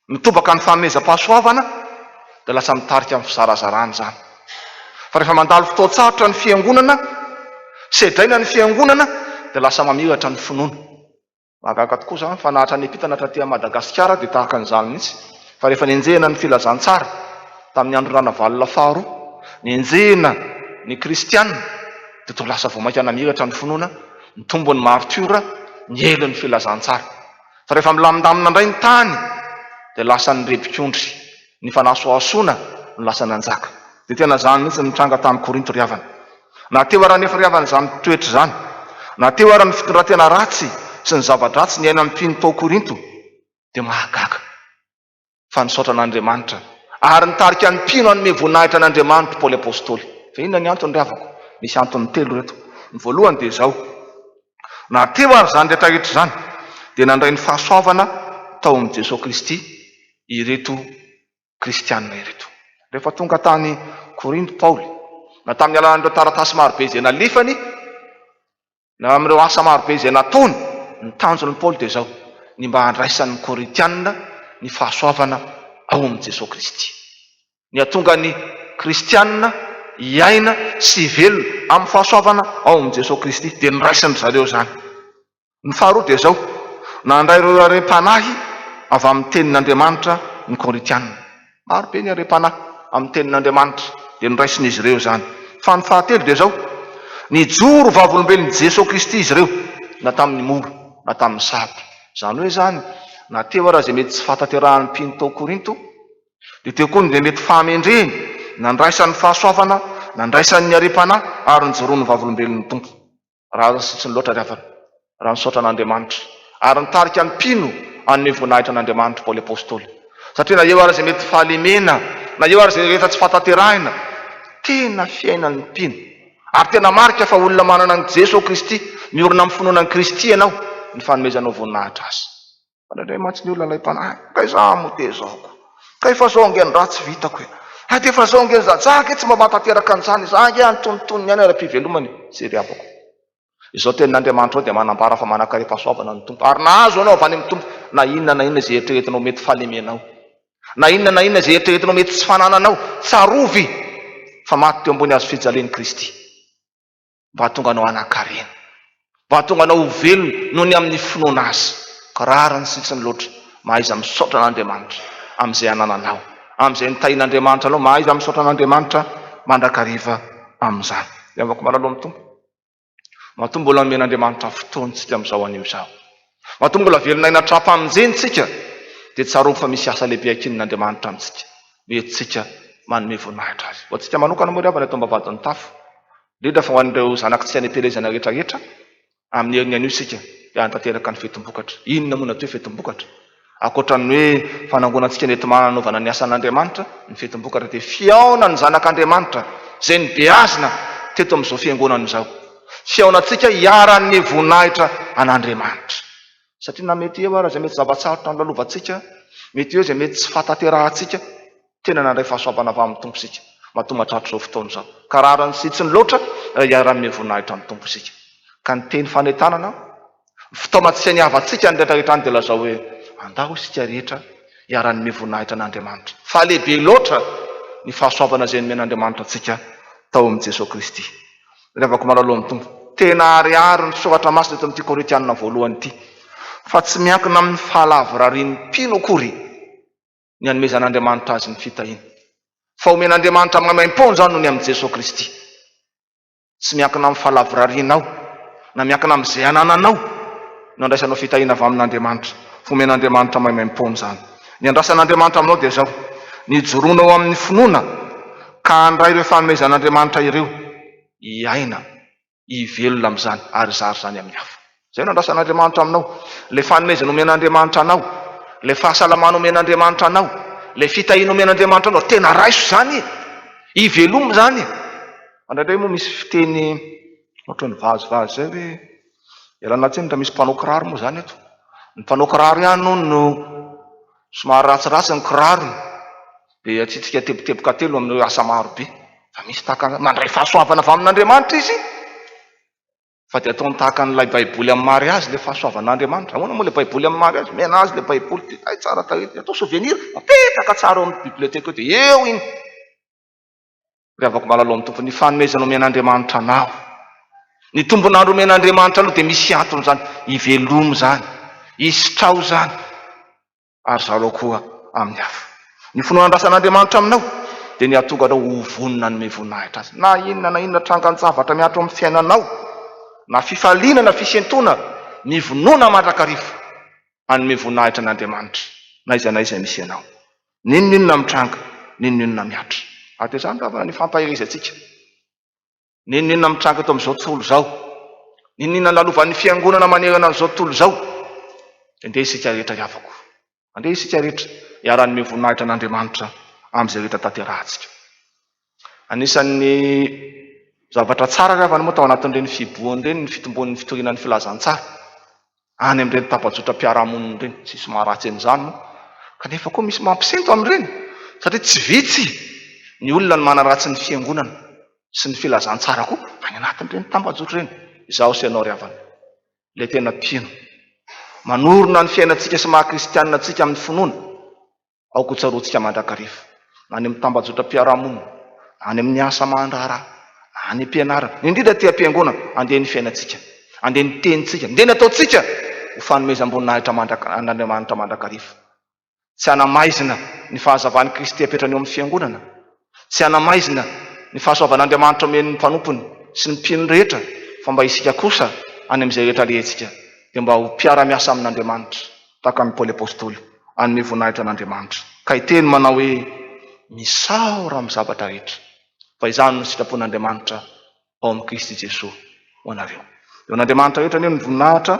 mitobaka ny fanomezam-pahasoavana, dia lasa mitarika amin'ny fizarazarana izany. Fa rehefa mandalo fotoan-tsarotra ny fiangonana, sedraina ny fiangonana, dia lasa mamiratra ny finoana. Mahagaga tokoa izany fa na hatrany am-pita na hatraty Madagasikara dia tahaka an'izany mihitsy. Fa rehefa nenjehina ny filazantsara tamin'ny andron'i Ranavalona faharoa, nenjehina ny kristiana, dia toa lasa vao mainka namiratra ny finoana, Nitombo ny martiora, niely ny filazantsara. Fa rehefa milamindamina indray ny tany, dia lasa ny rebik'ondry, ny fanasohasoana no lasa nanjaka. Dia tena izany mihitsy no nitranga tany Korinto ry havana. Na teo ara anefa ry havana izany toetra izany, na teo ara ny fitondran-tena ratsy sy ny zava-dratsy niainan'ny mpino tao Korinto, dia mahagaga. fa nisaotra an'Andriamanitra ary nitarika ny mpino hanome voninahitra an'Andriamanitra Paoly Apostoly. Fa inona ny antony ry havako? Misy antony telo ireto. Ny voalohany dia izao, na teo ary izany rehetra rehetra izany dia nandray ny fahasoavana tao amin'i Jesoa Kristy ireto kristiana ireto. Rehefa tonga tany Korinto Paoly, na tamin'ny alalan'ireo taratasy marobe izay nalefany, Na amin'ireo asa marobe izay nataony, ny tanjon'i Paoly dia izao, ny mba handraisan'ny Korintiana Ny fahasoavana ao amin'i Jesoa Kristy. Ny hahatonga ny kristiana hiaina sy hivelona amin'ny fahasoavana ao amin'i Jesoa Kristy. Dia noraisin-dry zareo izany. Ny faharoa dia izao, nandray ireo harem-panahy avy amin'ny Tenin'Andriamanitra ny Korintiana. Maro be ny harem-panahy amin'ny Tenin'Andriamanitra, dia noraisin'izy ireo izany. Fa ny fahatelo dia izao, nijoro vavolombelon'i Jesoa Kristy izy ireo, na tamin'ny mora na tamin'ny sarotra. Izany hoe izany, na teo ara izay mety tsy fahatanterahan'ny mpino tao Korinto, dia teo koa ny izay mety fahamendrehiny, nandraisany fahasoavana, nandraisany ny harem-panahy ary nijoroany vavolombelon'ny Tompo. Rariny sy hitsiny loatra ry havana raha nisaotra an'Andriamanitra ary nitarika ny mpino hanome voninahitra an'Andriamanitra Paoly Apostoly. Satria na eo ary izay mety fahalemena, na eo ary izay rehetra tsy fahatanterahina, tena fiainan'ny mpino ary tena marika fa olona manana an'i Jesoa Kristy, miorina amin'ny finoana an'i Kristy ianao, ny fanomezanao voninahitra Azy. Fa indraindray mantsy ny olona alaim-panahy, kay za moa dia zao ko, kay fa zao ange ny ratsy vitako e, hay dia efa zao ange ny za, za ange tsy mba mahatanteraka an'izany, za ange antonontonony ihany ara-pivelomana e, tsy ry havako. Izao tenin'Andriamanitra izao dia manambara fa manan-karem-pahasoavana ny Tompo, ary nahazo anao avy any amin'ny Tompo na inona na inona izay eritreretinao mety fahalemenao, na inona na inona izay eritreretinao mety tsy fanananao, tsarovy fa maty teo ambony hazo fijalian'i Kristy. mba hahatonga anao hanan-karena, mba hahatonga anao ho velona noho ny amin'ny finoana Azy. Ka rariny sy hitsiny loatra, mahaiza misaotra an'Andriamanitra amin'izay anananao, amin'izay nitahian'Andriamanitra anao, mahaiza misaotra an'Andriamanitra mandrakariva amin'izany. Ry havako malala ao amin'ny Tompo, matoa mbola nomen'Andriamanitra fotoana isika amin'izao anio izao, matoa mbola velon'aina hatrampamonjena isika, dia tsarovy fa misy asa lehibe ankinin'Andriamanitra amintsika, hoentintsika manome voninahitra Azy. Ho antsika manokana moa ry havana eto am-bavahadin'ny tafo, indrindra fa ho an'ireo zanak'tsika any am-pielezana rehetra rehetra, amin'ny heriny anio isika dia hanatanteraka ny fetim-bokatra. Inona moa no atao hoe fetim-bokatra? Ankoatra ny hoe fanangonantsika ny enti-manana hanaovana ny asan'Andriamanitra, ny fetim-bokatra dia fihaonan'ny zanak'Andriamanitra izay nobeazina teto amin'izao fiangonana izao. Fihaonantsika hiara-hanome voninahitra an'Andriamanitra. Satria na mety eo ara izay mety zava-tsarotra nolalovantsika, mety eo izay mety tsy fahatanterahantsika, tena nandray fahasoavana avy amin'ny Tompo isika, matoa mahatratra izao fotoana izao. Ka rariny sy hitsiny loatra raha hiara-hanome voninahitra ny Tompo isika. Ka ny teny fanentanana, ny fitaomantsika ny havantsika ny rehetra rehetra any dia lazao hoe, andao isika rehetra hiara-hanome voninahitra an'Andriamanitra. Fa lehibe loatra ny fahasoavana izay nomen'Andriamanitra antsika tao amin'i Jesoa Kristy. Ry havako malala ao amin'ny Tompo, tena aharihary ny Soratra Masina eto amin'ity Korintiana voalohany ity, fa tsy miankina amin'ny fahalavorarian'ny mpino akory ny hanomezan'Andriamanitra azy ny fitahiana, fa omen'Andriamanitra maimaimpoana izany noho ny amin'i Jesoa Kristy. Tsy miankina amin'ny fahalavorarianao, na miankina amin'izay anananao no andraisanao fitahiana avy amin'Andriamanitra, fa omen'Andriamanitra maimaimpoana izany. Ny andrasan'Andriamanitra aminao dia izao, ny hijoroanao amin'ny finoana ka handray ireo fanomezan'Andriamanitra ireo, hiaina, hivelona amin'izany ary hizara izany amin'ny hafa. Izay no andrasan'Andriamanitra aminao. Ilay fanomezana omen'Andriamanitra anao, ilay fahasalamana omen'Andriamanitra anao, ilay fitahiana omen'Andriamanitra anao, tena raiso izany e! Ivelomy izany e! Indraindray moa misy fiteny ohatran'ny vazivazy izay hoe, ialana tsiny raha misy mpanao kiraro moa izany eto. Ny mpanao kiraro ihany hono no somary ratsiratsy ny kirarony. Dia atsitsika teboteboka telo amin'ireo asa maro be. Fa misy tahaka an'izany. Mandray fahasoavana avy amin'Andriamanitra izy. Fa dia ataony tahaka an'ilay Baiboly amin'ny mariazy ilay fahasoavan'Andriamanitra. Ahoana moa ilay Baiboly amin'ny mariazy? Omena azy ilay Baiboly dia hay tsara tarehy. Dia atao souvenir, apetraka tsara eo amin'ny bibliothèque eo dia eo iny. Ry havako malala ao amin'ny Tompo, ny fanomezana omen'Andriamanitra anao, ny tombon'andro omen'Andriamanitra anao dia misy antony izany. Ivelomy izany, isitraho izany. Ary zarao koa amin'ny hafa. Ny finoana andrasan'Andriamanitra aminao dia ny hahatonga anao ho vonona hanome voninahitra Azy. Na inona na inona trangan-javatra mihatra ao amin'ny fiainanao, na fifaliana na fisentoana, mivonona mandrakariva hanome voninahitra an'Andriamanitra, na aiza na aiza misy anao. N'inon'inona mitranga, n'inon'inona mihatra. Ary dia izany ravana ny fampaherezantsika. N'inon'inona mitranga eto amin'izao tontolo izao, n'inon'inona lalovan'ny fiangonana manerana an'izao tontolo izao, dia ndeha isika rehetra hiavako. Andeha isika rehetra hiara-hanome voninahitra an'Andriamanitra amin'izay rehetra tanterahantsika. Anisan'ny zavatra tsara ry havana moa tao anatin'ireny fihibohana ireny ny fitomboan'ny fitoriana ny filazantsara. Any amin'ireny tambajotram-piarahamonina ireny. Tsisy maharatsy an'izany moa. Kanefa koa misy mampisento amin'ireny, satria tsy vitsy ny olona no manaratsy ny fiangonana sy ny filazantsara koa any anatin'ireny tambajotra ireny. Izaho sy ianao ry havana, ilay tena mpino, manorina ny fiainantsika sy maha kristianina antsika amin'ny finoana. Aoka ho tsaroantsika mandrakariva, na any amin'ny tambajotram-piarahamonina, na any amin'ny asa aman-draharaha, na any am-pianarana, indrindra aty am-piangonana, andeha ny fiainantsika, andeha ny tenintsika, andeha ny ataontsika ho fanomezam-boninahitra an'Andriamanitra mandrakariva. Tsy hanamaizina ny fahazavan'i Kristy apetrany eo amin'ny fiangonana, tsy hanamaizina ny fahasoavan'Andriamanitra omeny ny mpanompony sy ny mpino rehetra, fa mba isika kosa any amin'izay rehetra alehantsika dia mba ho mpiara-miasa amin'Andriamanitra, tahaka an'i Paoly Apostoly, hanome voninahitra an'Andriamanitra, ka hiteny manao hoe, Misaora amin'ny zavatra rehetra, fa izany no sitrapon'Andriamanitra ao amin'i Kristy Jesoa ho anareo. Eo an'Andriamanitra rehetra anie ny voninahitra.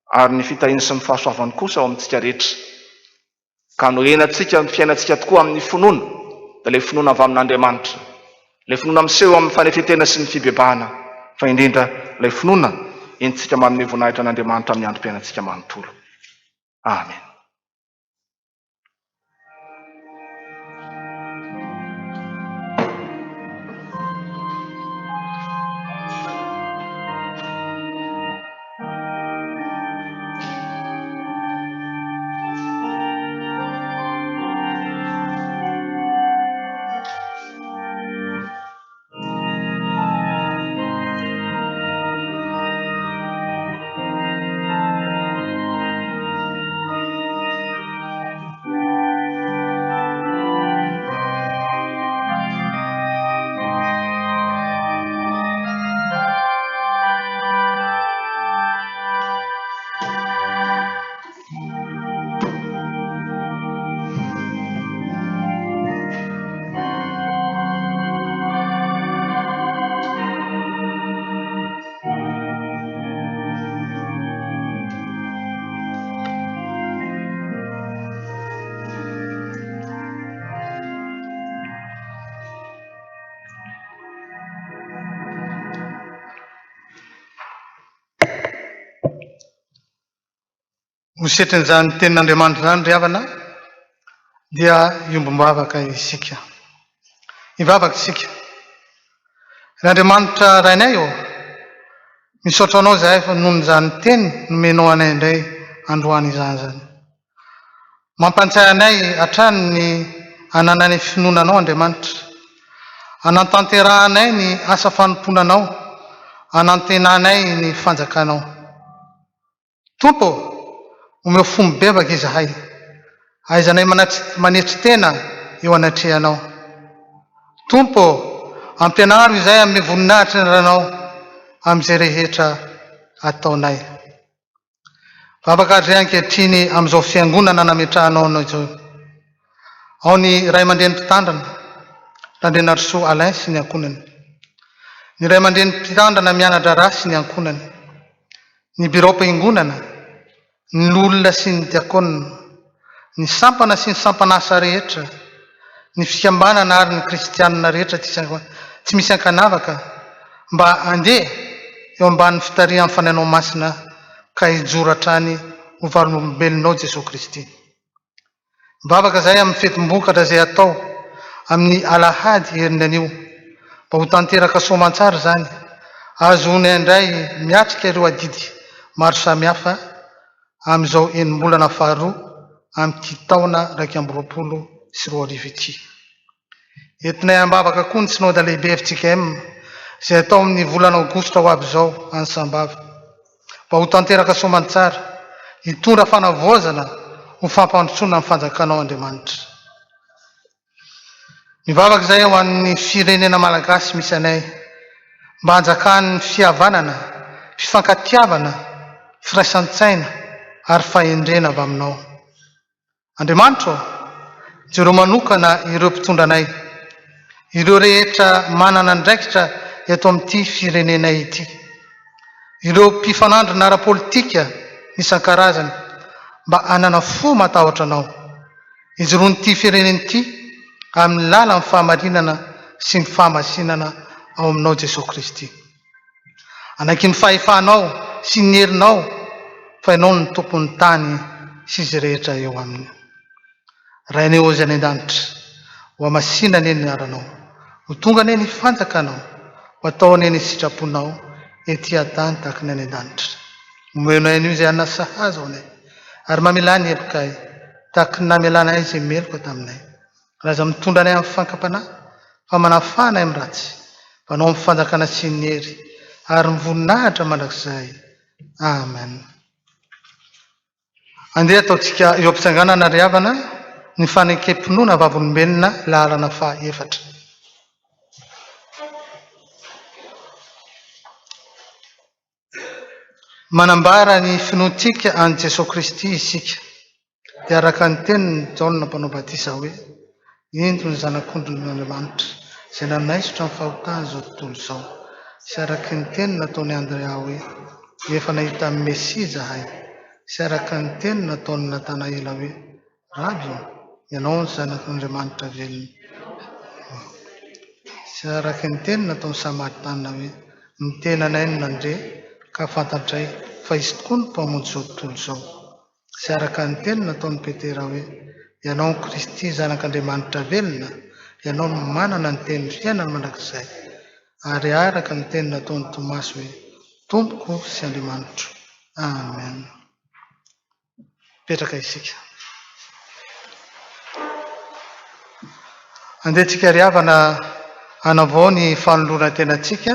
Ary ny fitahiany sy ny fahasoavany kosa ao amintsika rehetra. Ka hanorenantsika ny fiainantsika tokoa amin'ny finoana, dia ilay finoana avy amin'Andriamanitra, ilay finoana miseho amin'ny fanetren-tena sy ny fibebahana, fa indrindra ilay finoana entintsika manome voninahitra an'Andriamanitra amin'ny androm-piainantsika manontolo. Amen. Ho setrin'izany tenin'Andriamanitra izany ry havana dia hiombom-bavaka isika. Hivavaka isika. Ry Andriamanitra Rainay ô, misaotra Anao izahay fa noho izany teny nomenao anay indray androany izany izany. Mampantsiahy anay hatrany ny hanananay finoana Anao Andriamanitra. Hanantanterahanay ny asa fanompoana Anao, hanantenanay ny fanjakanao. Tompo ô, omeo fo mibebaka izahay, ahaizanay manetry tena eo anatrehanao. Tompo ô, ampianaro izahay hanome voninahitra ny Ranao amin'izay rehetra ataonay. Vavaka àry ankehitriny amin'izao fiangonana nametrahanao anao izao. Ao ny ray aman-dreny mpitandrina, Randrianarisoa Alain sy ny ankohonany. Ny ray aman-dreny mpitandrina miana-draharaha sy ny ankohonany. Ny biraom-piangonana, ny loholona sy ny diakona, ny sampana sy ny sampan'asa rehetra, ny fikambanana ary ny kristianina rehetra tsy misy ankanavaka mba handeha eo ambanin'ny fitarihan'ny Fanahinao Masina ka hijoro hatrany ho vavolombelonao Jesoa Kristy. Mivavaka izahay amin'ny fetim-bokatra izay hatao amin'ny alahady heriny anio mba ho tanteraka soamantsara izany, ahazoanay indray miatrika ireo adidy maro samihafa amin'izao enim-bolana faharoa amin'ity taona 2021 ity. Entinay am-bavaka koa ny Synoda Lehibe fjkm izay hatao amin'ny volana aogositra ho avy izao any Sambava. Mba ho tanteraka soamantsara, hitondra fanavaozana ho fampandrosoana ny fanjakanao Andriamanitra. Mivavaka izahay ho an'ny firenena malagasy misy anay mba hanjakan'ny fihavanana, fifankatiavana, firaisan-tsaina ary fahendrena avy aminao. Andriamanitra ô, jereo manokana ireo mpitondra anay, ireo rehetra manana andraikitra eto amin'ity firenenay ity, ireo mpifanandrina ara-politika isan-karazany mba hanana fo matahotra Anao, hijoroan'ity firenena ity amin'ny lalan'ny fahamarinana sy ny fahamasinana ao Aminao Jesoa Kristy. Hanaiky ny fahefanao sy ny herinao, fa Ianao no Tompon'ny tany sy izay rehetra eo aminy. Rainay ô Izay any an-danitra, ho hamasina anie ny anaranao, ho tonga anie ny fanjakanao, ho atao anie ny sitraponao ety an-tany tahaka ny any an-danitra. Omeo anay anio izay hanina sahaza ho anay, ary mamelà ny helokay. Tahaka ny namelanay izay meloka taminay. Ary aza mitondra anay amin'ny fankam-panahy, fa manafaha anay amin'ny ratsy. Fa Anao ny fanjakana sy ny hery ary ny voninahitra mandrakizay. Amen. Andeha ataontsika eo am-pitsanganana ry havana ny fanekem-pinoana vavolombelona laharana faha-efatra. Manambara ny finoantsika an'i Jesoa Kristy isika, dia araka ny tenin'i Jaona Mpanao Batisa hoe, Indro ny Zanak'ondrin'Andriamanitra, izay nanaisotra ny fahotan'izao tontolo izao, sy araka ny teny nataon'i Andrea hoe, Efa nahita ny Mesia izahay, sy araka ny teny nataon'i Natanaela hoe, Raby ô, Ianao no Zanak'Andriamanitra velona. Sy araka ny teny nataon'ny Samaritana hoe, Ny tenanay no nandre ka fantatray fa Izy tokoa no Mpamonjy izao tontolo izao. Sy araka ny teny nataon'i Petera hoe, Ianao no Kristy Zanak'Andriamanitra velona, Ianao no manana ny tenin'ny fiainana mandrakizay. Ary araka ny teny nataon'i Tomasy hoe, Tompoko sy Andriamanitro. Amen. Mipetraka isika. Andeha tsika ry havana hanavao ny fanoloran-tenantsika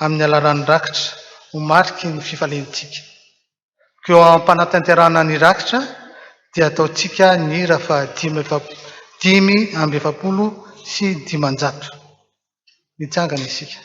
amin'ny alalan'ny rakitra ho mariky ny fifaliantsika. Koa eo am-panatanterahana ny rakitra dia ataontsika ny hira faha 545. Mitsangana isika.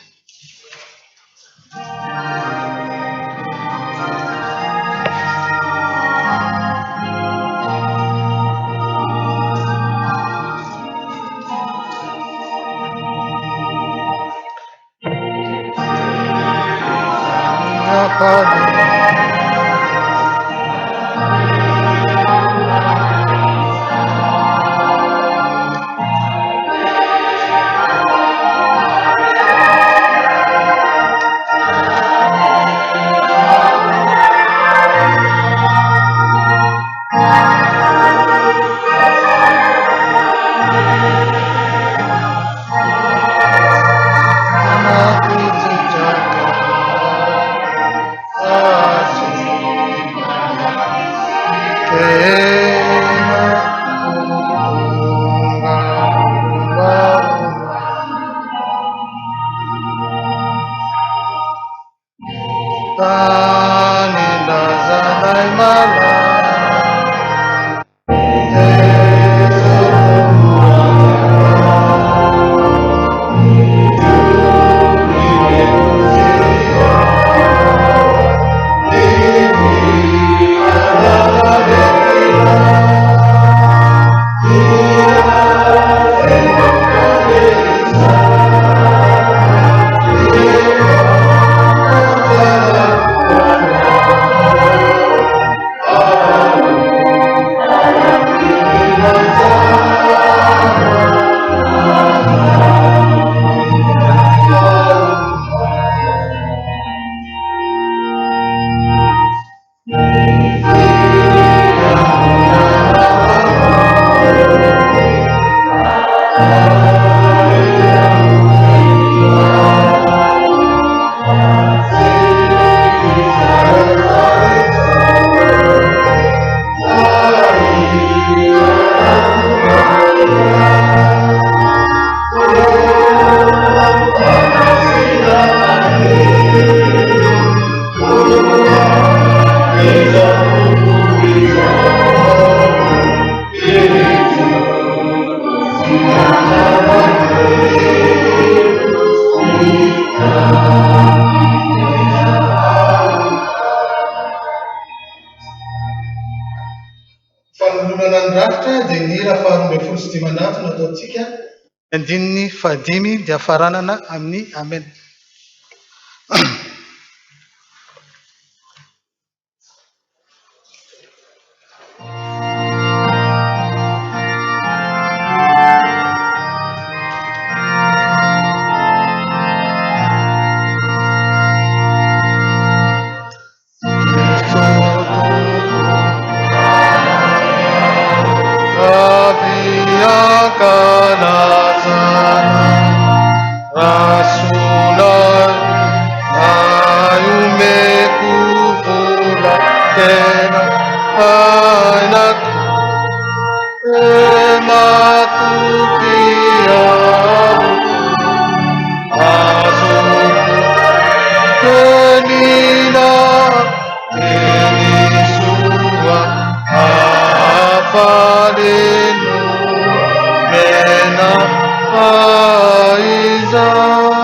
Fanolorana ny rafitra dia ny hira faha-512 nataontsika. Ny andininy fahadimy dia faranana amin'ny Amen. havaly nomena ahy izany.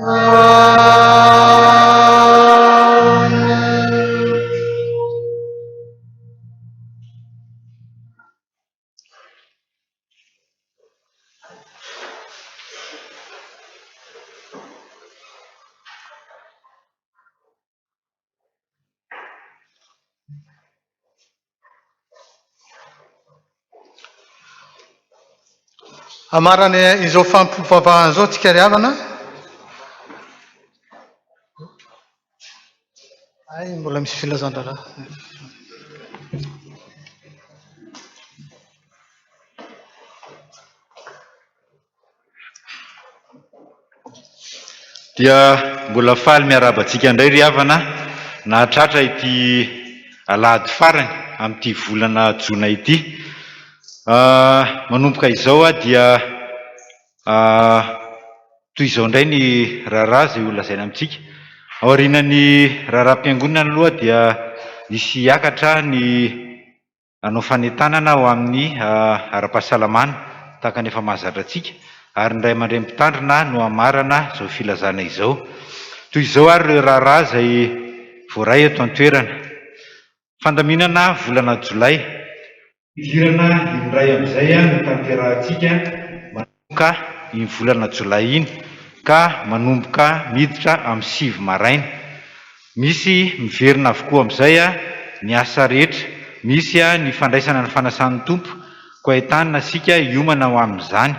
Amen. Hamarana izao fampivavahana izao tsika ry havana. Hay mbola misy filazan-draharaha. Dia mbola faly miarahaba antsika indray ry havana nahatratra ity alahady farany amin'ity volana jona ity. Manomboka izao dia Toy izao indray ny raharaha izay ho lazaina amintsika. Aorianan'ny raharaham-piangonana aloha dia hisy hiakatra ny hanao fanentanana ho amin'ny ara-pahasalamana tahaka ny efa mahazatra antsika ary ny ray aman-dreny mpitandrina no hamarana izao filazana izao. Toy izao ary ireo raharaha izay voaray eto an-toerana. Fandaminana volana jolay. Fidirana indray amin'izay no tanterahantsika manomboka iny volana jolay iny ka manomboka miditra amin'ny 9 maraina. Misy miverina avokoa amin'izay ny asa rehetra, misy ny fandraisana ny fanasan'ny Tompo, koa entanina isika hiomana ho amin'izany.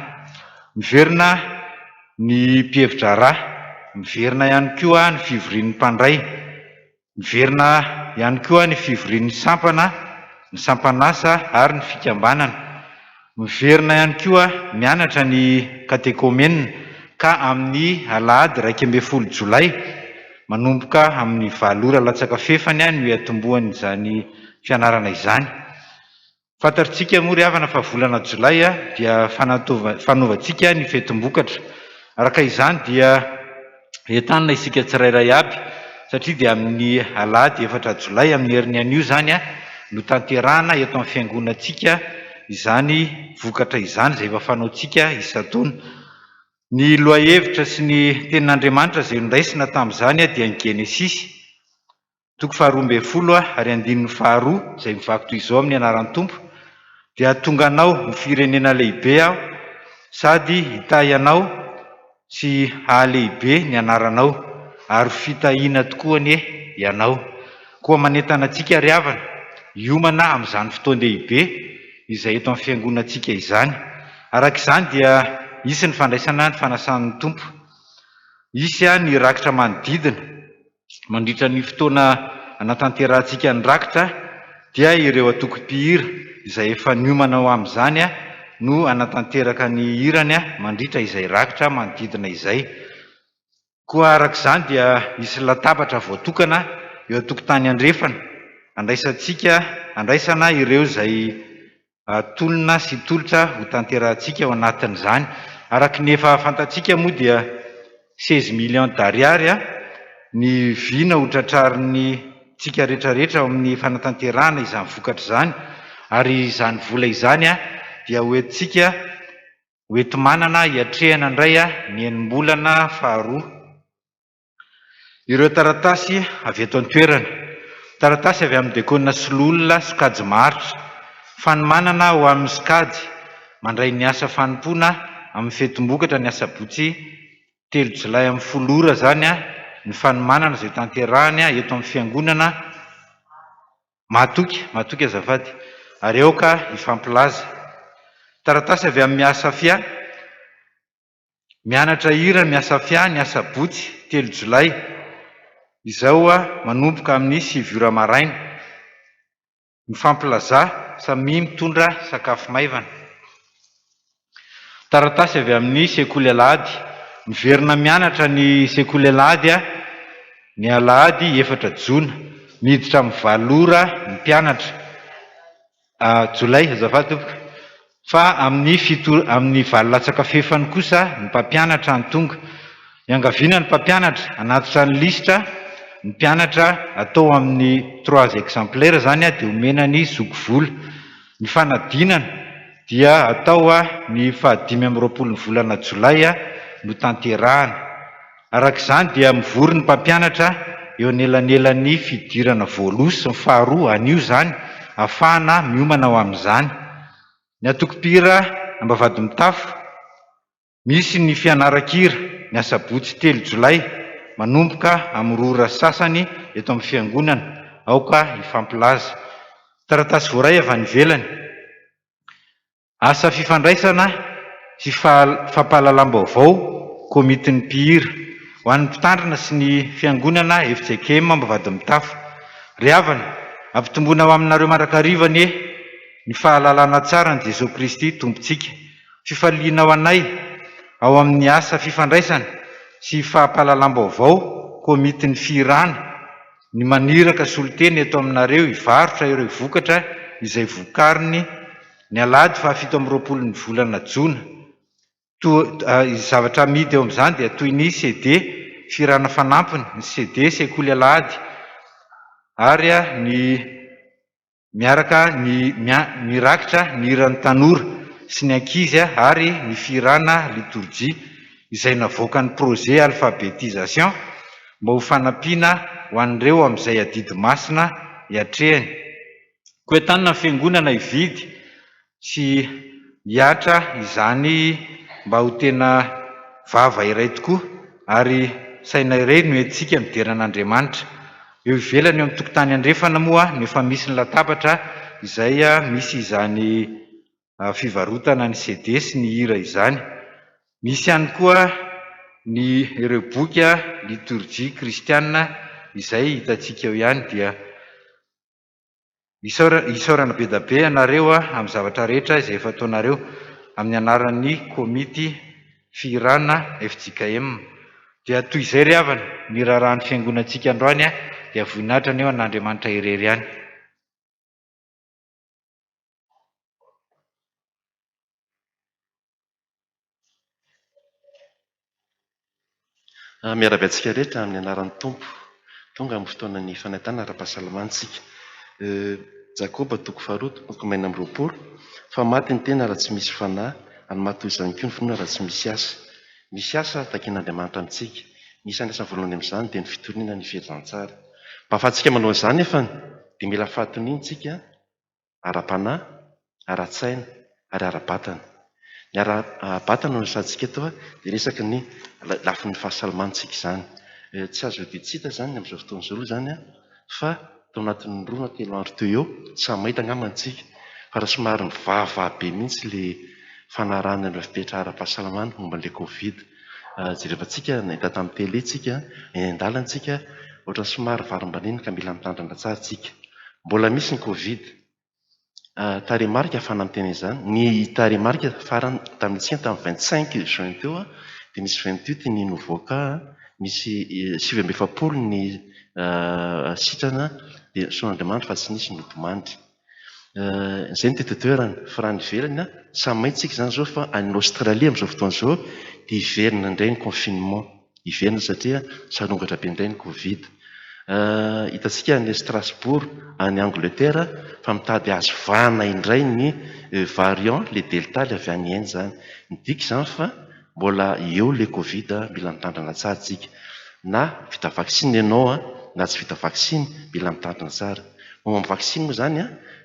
Miverina ny mpihevi-draharaha, miverina ihany koa ny fivorian'ny mpandray. Miverina ihany koa ny fivorian'ny sampana, ny sampan'asa ary ny fikambanana. Miverina ihany koa mianatra ny katekomenina ka amin'ny alahady 11 jolay manomboka amin'ny valo ora latsaka fefany no hiatombohan'izany fianarana izany. Fantatritsika moa ry havana fa volana jolay dia fanaovantsika ny fetim-bokatra. Araka izany dia entanina isika tsirairay aby satria dia amin'ny alahady efatra jolay amin'ny herin'ny anio izany no tanterahana eto amin'ny fiangonantsika izany vokatra izany izay efa fanaontsika isan-taona. Ny lohahevitra sy ny tenin'Andriamanitra izay noraisina tamin'izany dia ny Genesisy. Toko faharoa ambin'ny folo ary andininy faharoa izay mivaky toy izao amin'ny anaran'ny Tompo, Dia hahatonga anao ho firenena lehibe Aho, sady hitahy anao sy hahalehibe ny anaranao, ary ho fitahiana tokoa anie ianao. Koa manentana antsika ry havana, hiomana amin'izany fotoan-dehibe izay eto amin'ny fiangonantsika izany. Araka izany dia hisy ny fandraisana ny fanasan'ny Tompo. Hisy ny rakitra manodidina. Mandritra ny fotoana anatanterahantsika ny rakitra dia ireo antoko mpihira izay efa niomana ho amin'izany no hanatanteraka ny hirany mandritra izay rakitra manodidina izay. Koa araka izany dia hisy latabatra voatokana eo an-tokotany andrefana andraisantsika andraisana ireo izay tolona sy tolotra ho tanterahantsika ao anatin'izany. Araka ny efa fantatsika moa dia seize millions d'ariary ny vina ho tratrarin'ny tsika rehetrarehetra ao amin'ny fanatanterahana izany vokatra izany ary izany vola izany dia ho entintsika ho enti-manana hiatrehana indray ny enim-bolana faharoa. Ireo taratasy avy eto an-toerana. Taratasy avy amin'ny Dekona sy Loholona sokajy maharitra. Fanomanana ho amin'ny sokajy mandray ny asa fanompoana amin'ny fetim-bokatra ny asabotsy telo jolay amin'ny folo ora izany ny fanomanana izay tanterahiny eto amin'ny fiangonana Mahatoky, mahatoky azafady. Ary aoka hifampilaza. Taratasy avy amin'ny Asafia. Mianatra hira miasa fia ny asabotsy telo jolay izao manomboka amin'ny sivy ora maraina. Mifampilazà, samia mitondra sakafo maivana. Taratasy avy amin'ny sekoly alahady. Miverina mianatra ny sekoly alahady ny alahady efatra jona. Miditra amin'ny valo ora ny mpianatra. Jolay, azafady tompoko, fa amin'ny fito amin'ny valo latsaka fahefany kosa ny mpampianatra no tonga. Iangaviana ny mpampianatra hanatitra ny lisitra Ny mpianatra atao amin'ny trois exemplaires izany dia omena ny zoky vola. Ny fanadinana dia atao ny faha 25 ny volana jolay no tanterahana. Araka izany dia mivory ny mpampianatra eo anelanelan'ny fidirana voaloha sy ny faharoa anio izany ahafahana miomana ho amin'izany. Ny antoko mpihira Ambavahadimitafo, misy ny fianaran-kira ny asabotsy 3 jolay manomboka amin'ny 2 ora sy sasany eto amin'ny fiangonana. Aoka hifampilaza. Taratasy voaray avy any ivelany. Asa fifandraisana sy fampahalalam-baovao, Komitin'ny mpihira. Ho an'ny mpitandrina sy ny fiangonana fjkm Ambavahadimitafo. Ry havana, ampitomboina ho aminareo mandrakariva anie ny fahalalana tsara an'i Jesoa Kristy Tompontsika. Fifaliana ho anay ao amin'ny asa fifandraisana sy fampahalalam-baovao, Komitin'ny fihirana, ny maniraka solontena eto aminareo hivarotra ireo vokatra izay vokariny ny alahady faha 27 ny volana jona. Toa zavatra amidy eo amin'izany dia toy ny CD fihirana fanampiny, ny CD sekoly alahady ary ny miaraka ny mirakitra ny hiran'ny tanora sy ny ankizy ary ny fihirana litorjia izay navoakan'ny projet alphabétisation mba ho fanampiana ho an'ireo amin'izay adidy masina hiatrehany. Koa entanina ny fiangonana hividy sy hihatra izany mba ho tena vava iray tokoa ary saina iray no entintsika midera an'Andriamanitra. Eo ivelany eo amin'ny tokotany andrefana moa no efa misy ny latabatra izay misy izany fivarotana ny CD sy ny hira izany. Misy ihany koa ny ireo boky litorjia kristiana izay hitantsika eo ihany dia Isaorana be da be ianareo amin'ny zavatra rehetra izay efa ataonareo amin'ny anaran'ny komity fihirana fjkm. Dia toy izay ry havana ny raharahan'ny fiangonantsika androany dia voninahitra anie ho an'Andriamanitra irery ihany. Miarahaba antsika rehetra amin'ny anaran'ny Tompo. Tonga amin'ny fotoanan'ny fanentanana ara-pahasalamana isika. Jakoba toko faharoa toko 26, Fa maty ny tena raha tsy misy fanahy, ary maty toy izany koa ny finoana raha tsy misy asa. Misy asa takian'Andriamanitra amintsika. Ny isan'ny asa voalohany amin'izany dia ny fitoriana ny filazantsara. Mba ahafahantsika manao izany nefa dia mila fahatoniana isika ara-panahy, ara-tsaina ary ara-batana. Ny ara-batana no resahantsika eto dia resaky ny lafiny fahasalamantsika izany. Tsy azo odian-tsy hita izany amin'izao fotoana izao aloha izany fa tao anatin'ny 2 na 3 andro teo eo, samy mahita angamba isika fa raha somary mivahavaha be mihitsy ilay fanarahana ireo fepetra ara-pahasalamana momba an'ilay Covid. Jerevantsika, nahita tamin'ny télé isika, eny an-dalana isika, ohatran'ny somary varimbariana ka mila mitandrina tsara isika. Mbola misy ny Covid. Tarehimarika ahafahana miteny an'izany. Ny tarehimarika farany tamintsika tamin'ny 25 juin teo dia nisy 28 ny nouveau cas, misy 49 ny sitrana dia soa an'Andriamanitra fa tsy nisy ny nodimandry. Izay no teto an-toerana. Fa raha any ivelany, samy mahita isika izany izao fa any Aostralia amin'izao fotoana izao dia hiverina indray ny confinement. Hiverina satria sarongatra be indray ny Covid. Hitantsika any Strasbourg, any Angleterre fa mitady azo vahana indray ny variant, ilay delta ilay avy any Inde izany. Midika izany fa mbola eo ilay Covid, mila mitandrina tsara isika. Na vita vaksiny ianao na tsy vita vaksiny, mila mitandrina tsara. Momba ny vaksiny moa izany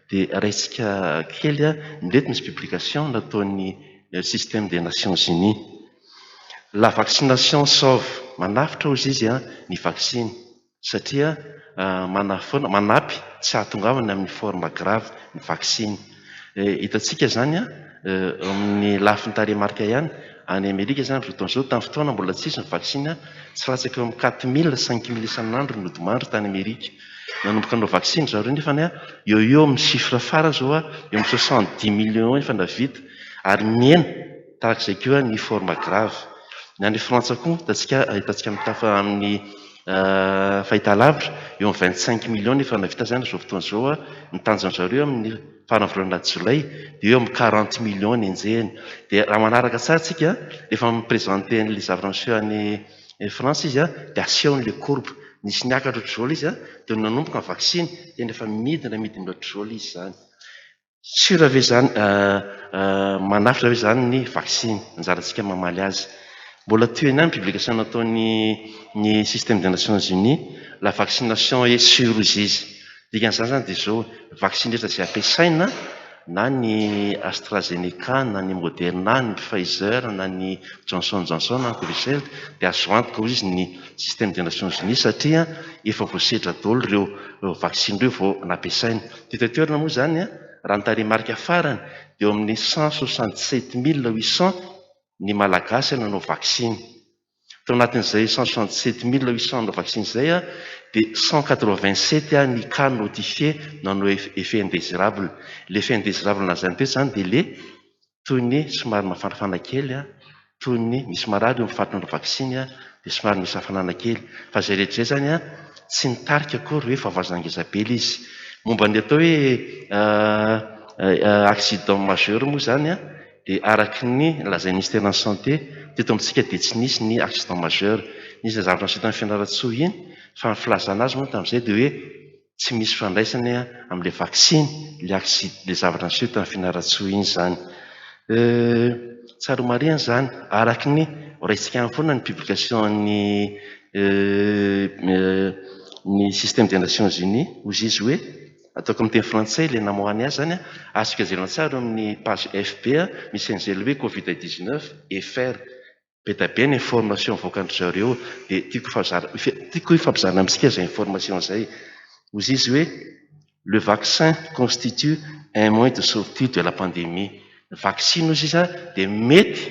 dia raisika kely, ireto misy publication nataon'ny système des Nations Unies. La vaccination sauve, manafotra hozy izy ny vaksiny satria manafoana, manampy tsy hahatongavana amin'ny forme grave ny vaksiny. Hitantsika izany amin'ny lafiny tarehimarika ihany, any Amerika izany amin'izao fotoana izao, tamin'ny fotoana mbola tsy nisy ny vaksiny, tsy latsaka eo amin'ny 4000, 5000 isan'andro ny nodimandry tany Amerika. Nanomboka nanao vaksiny zareo nefa eo ho eo amin'ny chiffre farany izao eo amin'ny 70 millions eo efa nahavita ary mihena. Tahaka izay koa ny forme grave. Ny any Frantsa koa hitantsika hitantsika mitafa amin'ny fahitalavitra eo amin'ny 25 millions ny efa nahavita izany amin'izao fotoana izao. Ny tanjon-dry zareo amin'ny faran'ny volana jolay dia eo amin'ny 40 millions ny enjehiny. Dia raha manaraka tsara isika rehefa mi-présenter an'ilay zavatra miseho any Frantsa izy dia asehony ilay courbe. Nisy niakatra ohatr'izao ilay izy an, dia nanomboka ny vaksiny, tena efa midina midina ohatr'izao ilay izy izany. Sûr ve izany, manafotra ve izany ny vaksiny? Anjarantsika mamaly azy. Mbola toy ihany publication nataon'ny ny système des Nations Unies, la vaccination est sûre hozy izy. Dikan'izany izany dia izao, vaksiny rehetra izay ampiasaina na ny AstraZeneca, na ny Moderna, ny Pfizer, na ny Johnson Johnson, na ny Covishield dia azo antoka hozy izy ny système des Nations Unies satria efa voasedra daholo ireo vaksiny ireo vao nampiasaina. Teto an-toerana moa izany raha ny tarehimarika farany dia eo amin'ny 167 800 ny Malagasy nanao vaksiny. Tao anatin'izay 167 800 nanao vaksiny izay dia 187 ny cas notifié nanao effet indésirable. L'effet indésirable lazainy teo izany dia ilay toy ny somary mafanafana kely, toy ny misy marary eo amin'ny faritra nanao vaksiny dia somary misy hafanana kely. Fa izay rehetra izay izany tsy nitarika akory hoe fahavoazana ngeza be ilay izy. Momba ny atao hoe accident majeur moa izany dia araka ny lazain'ny ministère ny santé teto amintsika dia tsy nisy ny accident majeur. Nisy zavatra niseho tamin'ny Fianarantsoa iny fa ny filazana azy moa tamin'izay dia hoe tsy misy fifandraisany amin'ilay vaksiny ilay accident, ilay zavatra niseho tamin'ny Fianarantsoa iny izany. Tsara ho marihana izany araka ny raisitsika ihany foana ny publication ny système des Nations Unies hozy izy hoe ataoko amin'ny teny frantsay ilay namoahany azy izany, azontsika jerena tsara eo amin'ny page FB misy an'izay ilay hoe Covid 19 FR. Be dia be ny information avoakan-dry zareo dia tiako tiako hifampizarana amintsika izay information izay. Hozy izy hoe le vaccin constitue un moyen de sortie de la pandémie. Ny vaksiny hozy izy dia mety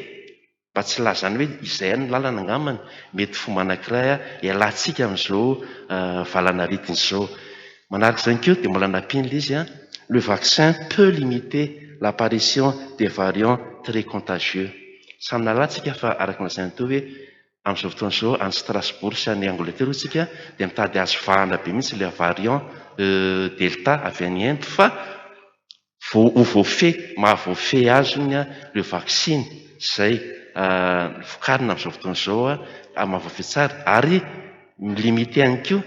mba tsy ilazana hoe izay ihany ny lalana angambany, mety fomba anankiray hialantsika amin'izao valanaretina izao. Manaraka izany koa dia mbola nampiany ilay izy, le vaccin peut limiter l'apparition des variants très contagieux. Samy nahalala isika fa araka ny lazainy teo hoe amin'izao fotoana izao any Strasbourg sy any Angleterre hoy isika dia mitady azo vahana be mihitsy ilay variant delta avy any Inde fa ho voafehy, mahavoafehy azy hono ireo vaksiny izay vokarina amin'izao fotoana izao mahavoafehy tsara ary mi-limiter ihany koa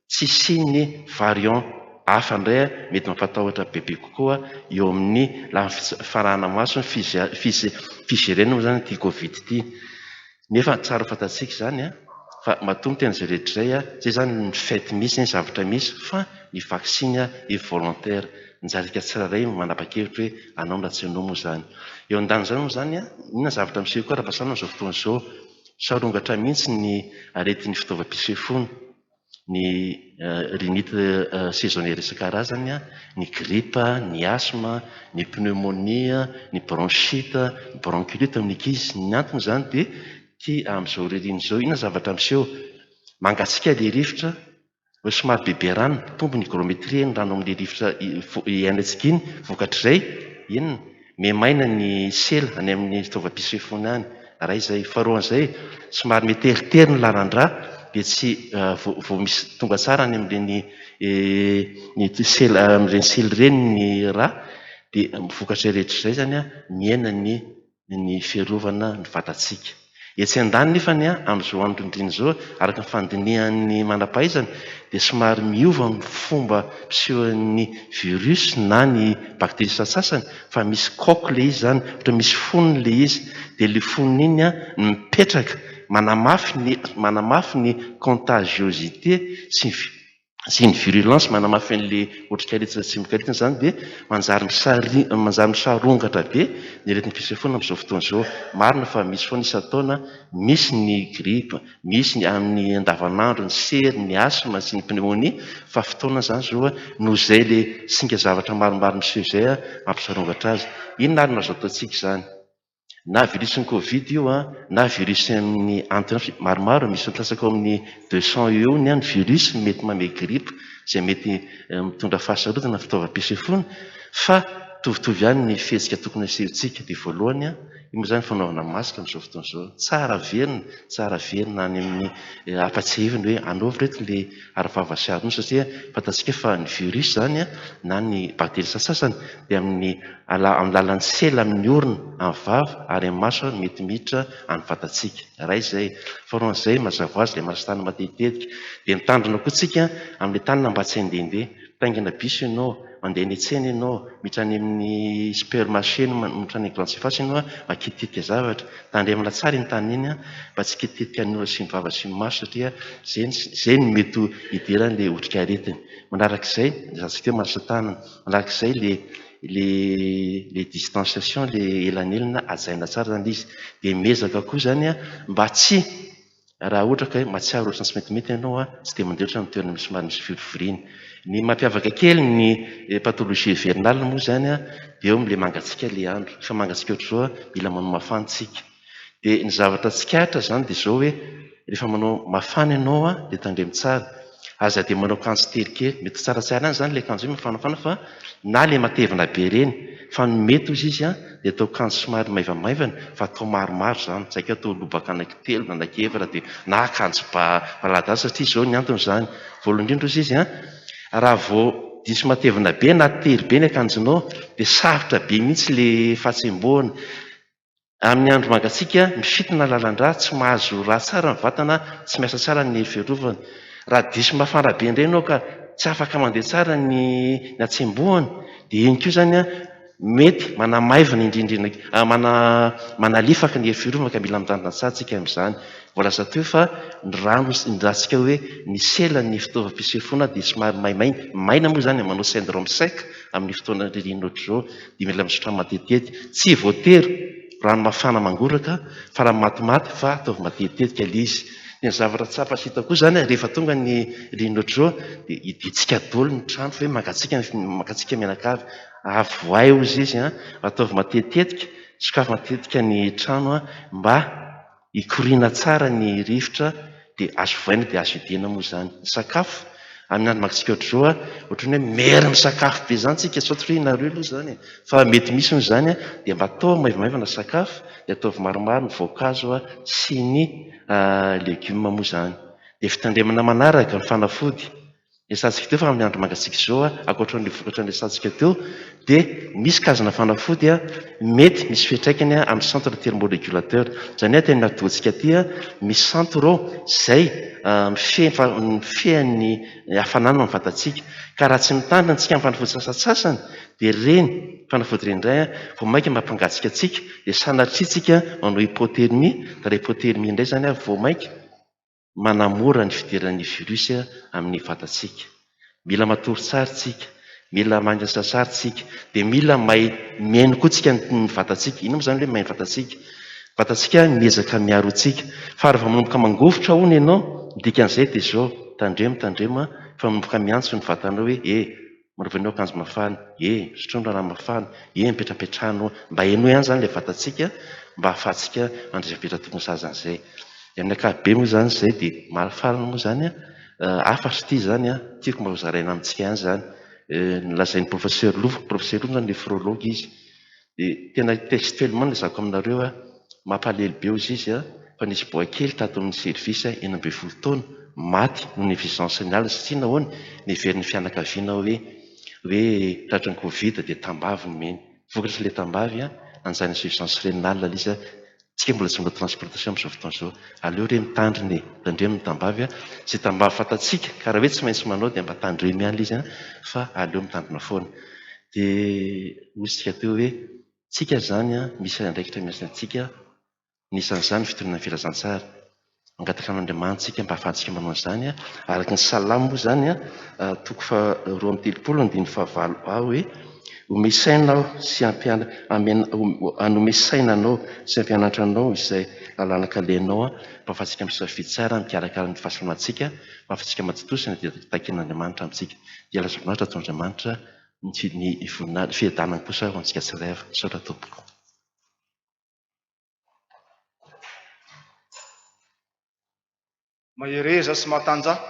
tsy hisian'ny variant hafa indray mety mampatahotra bebe kokoa eo amin'ny lafiny fanarahana maso ny fijerena moa izany ity Covid ity. Nefa tsara ho fantatsika izany fa matoa miteny izay rehetra izay, izay izany ny fait misy, ny zavatra misy fa ny vaksiny est volontaire. Anjarantsika tsirairay no manapa-kevitra hoe hanao na tsy hanao moa izany. Eo an-danin'izany moa izany, inona ny zavatra miseho koa ara-pahasalamana amin'izao fotoana izao? Sarongatra mihitsy ny aretin'ny fitaovam-pisefoana, ny rhinite saisonnière isan-karazany, ny grippe, ny asthme, ny pneumonie, ny bronchite, ny bronchiolite amin'ny ankizy. Ny antony izany dia ity amin'izao ririnina izao, inona ny zavatra miseho? Mangatsiaka ilay rivotra, somary bebe rano, mitombo ny hygrométrie ny rano amin'ilay rivotra iainantsika iny, vokatr'izay inona? Miha-maina ny sela any amin'ny fitaovam-pisefoana any. Iray izay. Faharoan'izay, somary miteritery ny lalan-drà dia tsy vao misy tonga tsara any amin'ireny sela amin'ireny sela ireny ny rà dia vokatra rehetra izay izany mihena ny fiarovana ny vatantsika. Etsy an-daniny nefany amin'izao andro ririnina izao, araka ny fandinihan'ny manam-pahaizana dia somary miova ny fomba fisehon'ny virus na ny bakteria sasantsasany fa misy coque ilay izy izany, ohatra misy fonony ilay izy dia ilay fonony iny mipetraka manamafy ny contagiosité sy ny virulence, manamafy an'ilay otrikaretina sy tsimokaretina izany dia manjary manjary misarongatra be ny aretin'ny fisefoana amin'izao fotoana izao. Marina fa misy foana isan-taona, misy ny grippe, misy ny amin'ny andavanandro ny sery, ny asthme sy ny pneumonie fa fotoana izany izao noho izay ilay singa zavatra maromaro miseho izay mampisarongatra azy. Inona ary no azo ataontsika izany? Na virus ny Covid io na virus amin'ny antony maromaro, misy milatsaka eo amin'ny 200 eo eo ny virus mety manome grippe izay mety mitondra fahasarotana ny fitaovam-pisefoana fa Mitovitovy ihany ny fihetsika tokony asehontsika. Dia voalohany, io moa izany fanaovana masque amin'izao fotoana izao. Tsara averina, tsara averina any amin'ny ampatsiahivina hoe anaovy ireto ilay arovava sy arony satria fantatsika fa ny virus izany na ny bakteria sasantsasany dia amin'ny amin'ny alalan'ny sela amin'ny orona, amin'ny vava ary amin'ny maso no mety miditra amin'ny vatantsika. Iray izay. Faharoan'izay, mazava ho azy ilay manasa tanana matetitetika. Dia mitandrina koa tsika amin'ilay tanana mba tsy handehandeha. Mitaingina bus ianao, mandeha any an-tsena ianao, miditra any amin'ny supermarché, miditra any grande surface ianao, makitikitika zavatra. Tandremana tsara iny tanana iny mba tsy hikitikitika ny orona sy ny vava sy ny maso satria izay izay no mety ho hidiran'ilay otrikaretina. Manarak'izay, resahantsika teo manasa tanana. Manarak'izay ilay ilay ilay distanciation, ilay elanelana hajaina tsara izany ilay izy. Dia miezaka koa izany mba tsy Raha ohatra ka hoe mahatsiaro ohatran'ny tsy metimety ianao, tsy dia mandeha loatra amin'ny toerana misy somary misy fivoriana. Ny mampiavaka kely ny pathologie hivernale moa izany dia eo amin'ilay mangatsiaka ilay andro. Rehefa mangatsiaka ohatr'izao mila manao mafana isika. Dia ny zavatra tsikaritra izany dia izao hoe rehefa manao mafana ianao dia tandremo tsara. Aza dia manao akanjo tery kely. Mety tsaratsara ihany izany ilay akanjo hoe mafanafana fa na ilay matevina be ireny. Fa ny mety hozy izy dia atao akanjo somary maivamaivana fa atao maromaro izany. Tsy haiko atao lobaka anankitelo na anankiefatra dia na akanjo ba malada satria izao ny antony izany. Voalohany indrindra hozy izy raha vao diso matevina be na tery be ny akanjonao dia sarotra be mihitsy ilay fahatsembohana. Amin'ny andro mangatsiaka, mifintina ny lalan-drà, tsy mahazo rà tsara ny vatana, tsy miasa tsara ny hery fiarovana. Raha diso mafana be indray ianao ka tsy afaka mandeha tsara ny hatsembohana, dia iny koa izany mety manamaivana indrindra, manalefaka ny hery fiarovana ka mila mitandrina tsara isika amin'izany. Voalaza teo fa ny rano, ny rantsika hoe ny sela ny fitaovam-pisefoana dia somary maimaina, maina moa izany manao syndrome sec amin'ny fotoana ririnina ohatr'izao. dia mila misotra matetitetika. Tsy voatery rano mafana mangoraka fa rano matimaty fa ataovy matetitetika ilay izy. Dia ny zavatra tsapa sy hita koa izany rehefa tonga ny ririnina ohatr'izao dia hidintsika daholo ny trano fa hoe mangatsiaka ny mangatsiaka mianakavy. Avohay hozy izy an, ataovy matetitetika, sokafy matetika ny trano mba hikoriana tsara ny rivotra dia azo vohaina dia azo hidiana moa izany. Ny sakafo, amin'ny andro mangatsiaka ohatr'izao an, ohatran'ny hoe mery misakafo be izany tsika, sao tsy hoe ianareo aloha izany e, fa mety misy moa izany an, dia mba atao maivamaivana sakafo dia ataovy maromaro ny voankazo sy ny legioma moa izany. Dia fitandremana manaraka ny fanafody. Resahantsika teo fa amin'ny andro mangatsiaka izao, ankoatra ny vokatra niresahantsika teo, dia misy karazana fanafody mety misy fiantraikany amin'ny centre thermorégulateur. Izany hoe aty amin'ny hadivoantsika aty misy centre ao izay mifehy mifehy ny hafanana amin'ny vatantsika. Ka raha tsy mitandrina isika amin'ny fanafody sasantsasany dia ireny fanafody ireny indray vao mainka mampangatsiaka antsika dia sanatria isika manao hypothermie, dia raha hypothermie indray izany vao mainka manamora ny fidiran'ny virus amin'ny vatantsika. Mila matory tsara isika, mila miasa tsara isika, dia mila mahay mihaino koa isika ny vatantsika. Inona moa izany hoe mihaino vatantsika? Ny vatantsika miezaka miaro antsika. Fa rehefa manomboka mangovitra hono ianao, ny dikan'izay dia izao, tandremo, tandremo fa manomboka miantso ny vatanao hoe e! Manaova anao akanjo mafana, e! Sotroina rano mafana, e! Mipetrapetraha anao. Mba henoy ihany izany ilay vatantsika mba ahafahantsika mandray fepetra tokony sahaza an'izay. Dia amin'ny ankapobeny moa izany izay dia mahafaly moa izany an, hafatra ity izany an, tiako mba hozaraina amintsika ihany izany. Nolazain'ny professeur Lova, professeur Lova izany nephrologue izy. Dia tena textuellement no lazaiko aminareo an, mampalahelo be hozy izy an, fa nisy boay kely tato amin'ny service 16 taona, maty noho ny insuffisance rénale satria nahoana? Neverin'ny fianakaviana hoe hoe tratran'ny covid dia tambavy nomeny. Vokatry ilay tambavy an, nanjary insuffisance rénale ilay izy an, tsika mbola tsy manao transplantation amin'izao fotoana izao. Aleo re mitandrina e, tandremo ny tambavy an, izay tambavy fantatsika ka raha hoe tsy maintsy manao dia mba tandremo ihany ilay izy an, fa aleo mitandrina foana. Dia hoy isika teo hoe tsika izany misy andraikitra miasa antsika, anisan'izany ny fitoriana ny filazantsara. Mangataka amin'Andriamanitra isika mba hahafahantsika manao an'izany. Araka ny Salamo moa izany, toko faha-32 andininy fahavalo a hoe Omey saina aho sy hanome saina anao sy hampianatra anao izay lalàna kalehanao mba hahafahantsika misafidy tsara mikarakara ny fahasalamantsika, mba hahafahantsika mahatontosa ny adidy takian'Andriamanitra amintsika. Dia laza voninahitra ataon'Andriamanitra ny voninahitra, ny fiadanany kosa ho antsika tsirairay avy. Misaotra tompoko. Mahereza sy matanjaha,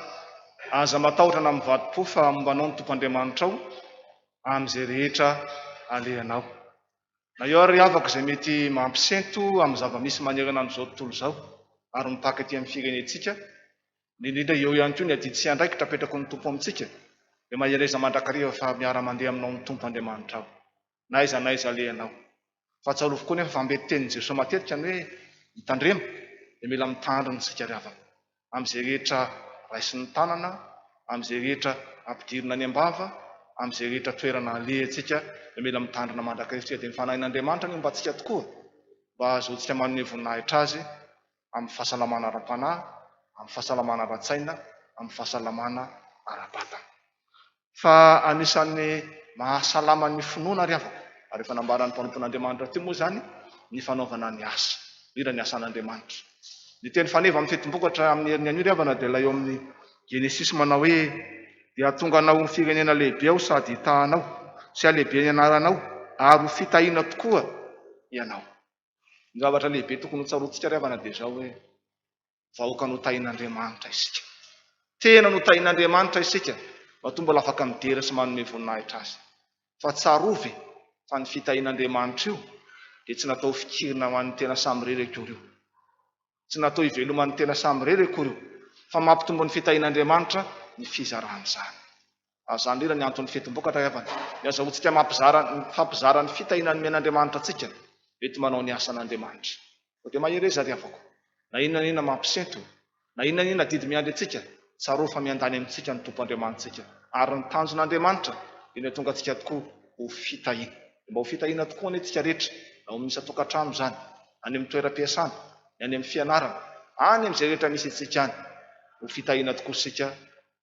aza matahotra na mivadi-po fa momba anao ny Tompo Andriamanitrao amin'izay rehetra alehanao. Na eo ary havako izay mety mampisento amin'ny zava-misy manerana an'izao tontolo izao ary mipaka ety amin'ny firenentsika, indrindra indrindra eo ihany koa ny adidy sy andraikitra apetraky ny Tompo amintsika, dia mahereza mandrakariva fa miara-mandeha aminao ny Tompo Andriamanitrao, na aiza na aiza alehanao. Fa tsarovy koa nefa fa mety tenin'i Jesoa matetika ny hoe mitandrema, dia mila mitandrina isika ry havana. amin'izay rehetra raisin'ny tanana, amin'izay rehetra ampidirina any am-bava, amin'izay rehetra toerana alehantsika, dia mila mitandrina mandrakariva isika. Dia ny Fanahin'Andriamanitra anie homba antsika tokoa, mba hahazoantsika manome voninahitra Azy amin'ny fahasalamana ara-panahy, amin'ny fahasalamana ara-tsaina, amin'ny fahasalamana ara-batana. Fa anisan'ny mahasalama ny finoana ry havako, ary efa nambaran'ny mpanompon'Andriamanitra teo moa izany, ny fanaovana ny asa, indrindra ny asan'Andriamanitra. Ny teny faneva amin'ny fetim-bokatra amin'ny heriny anio ry havana dia ilay eo amin'ny Genesisy manao hoe, Dia hahatonga anao ho firenena lehibe aho sady hitaha anao, sy halehibe ny anaranao, ary ho fitahiana tokoa ianao. Ny zavatra lehibe tokony hotsaroantsika ry havana dia izao hoe, Vahoaka notahin'Andriamanitra isika. Tena notahin'Andriamanitra isika matoa mbola afaka midera sy manome voninahitra Azy. Fa tsarovy fa ny fitahian'Andriamanitra io dia tsy natao hofikirina ho an'ny tena samirery akory io. Tsy natao hiveloman'ny tena samirery akory io. Fa mampitombo ny fitahian'Andriamanitra ny fizarana izany. Ary izany indrindra ny anton'ny fetim-bokatra ry havana. Ny azahoantsika mampizara, mifampizara ny fitahiana nomen'Andriamanitra antsika, mety manao ny asan'Andriamanitra. Koa dia mahereza ry havako. Na inona na inona mampisento, na inona na inona adidy miandry antsika, tsarovy fa miandany amintsika ny Tompo Andriamanitsika. Ary ny tanjon'Andriamanitra dia ny hahatonga antsika tokoa ho fitahiana. Dia mba ho fitahiana tokoa anie tsika rehetra, na ao amin'ny isan-tokantrano izany, any amin'ny toeram-piasana, ny any amin'ny fianarana, any amin'izay rehetra misy antsika any. Ho fitahiana tokoa isika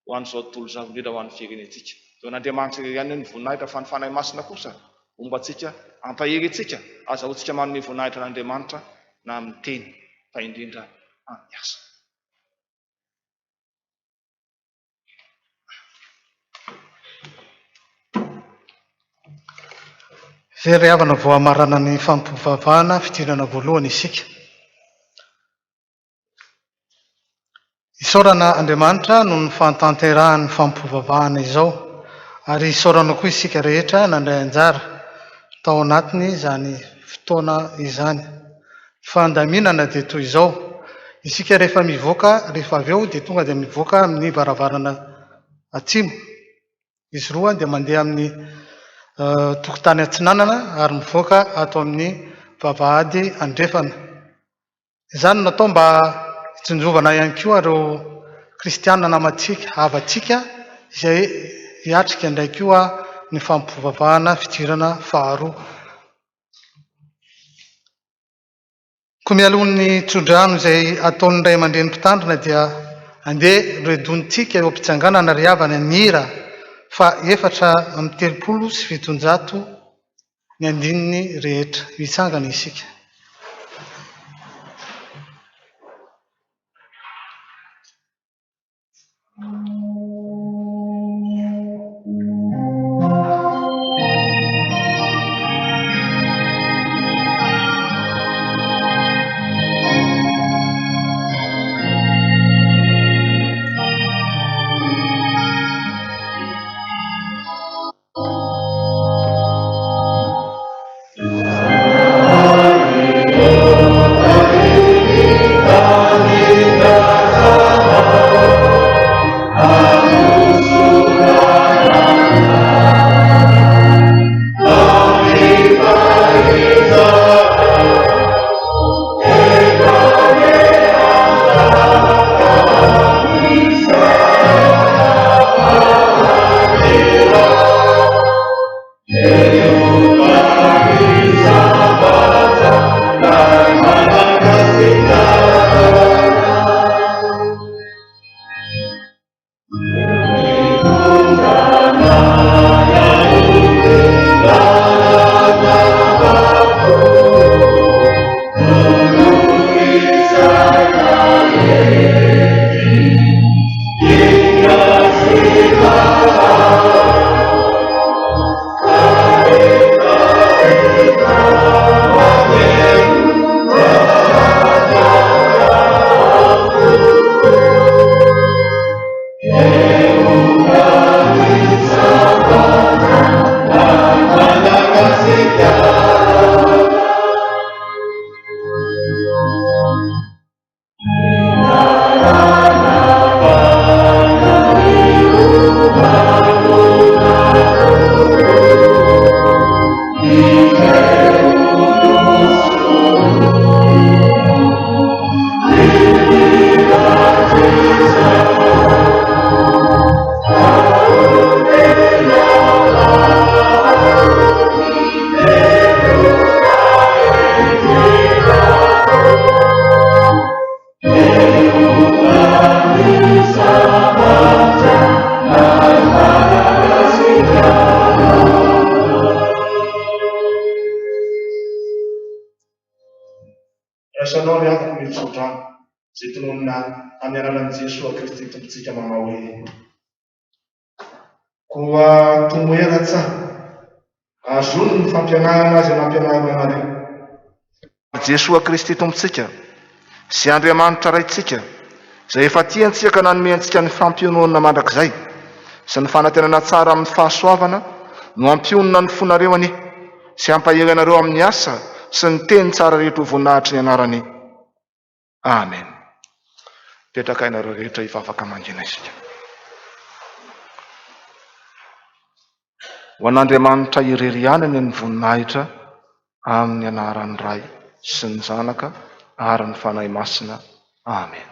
ho an'izao tontolo izao, indrindra ho an'ny firenentsika. Dia ho an'Andriamanitra irery ihany ny voninahitra fa ny Fanahy Masina kosa homba antsika, hampahery antsika, azahoantsika manome voninahitra an'Andriamanitra na amin'ny teny fa indrindra amin'ny asa. Izay ry havana vao hamarana ny fampivavahana fidirana voalohany isika. Isaorana Andriamanitra noho ny fahatanterahan'ny fampivavahana izao ary isaorana koa isika rehetra nandray anjara tao anatiny izany fotoana izany. Ny fandaminana dia toy izao, isika rehefa mivoaka rehefa avy eo dia tonga dia mivoaka amin'ny varavarana atsimo. Izy roa dia mandeha amin'ny tokotany atsinanana ary mivoaka ato amin'ny vavahady andrefana. Izany no natao mba hitsinjovana ihany koa ireo kristiana namantsika, havantsika izay hiatrika indray koa ny fampivavahana fidirana faharoa. Koa mialoha ny tsodrano izay ataon'ny ray aman-dreny mpitandrina dia andeha redonintsika eo am-pitsanganana ry havana ny hira faha 734 ny andininy rehetra. Hitsangana isika. Izay tononina amin'ny alalan'i Jesoa Kristy Tompontsika manao hoe, Koa tomoera tsa, azony ny fampianarana izay nampianarina anareo. Ary Jesoa Kristy Tompontsika sy Andriamanitra Raintsika, izay efa tia antsika ka nanome antsika ny fampiononana mandrakizay sy ny fanantenana tsara amin'ny fahasoavana, no hampionona ny fonareo anie sy hampahery anareo amin'ny asa sy ny teny tsara rehetra ho voninahitry ny anarany. Amen. Mipetraka ianareo rehetra hivavaka mangina isika. Ho an'Andriamanitra irery ihany anie ny voninahitra amin'ny anaran'ny Ray sy ny Zanaka ary ny Fanahy Masina. Amen.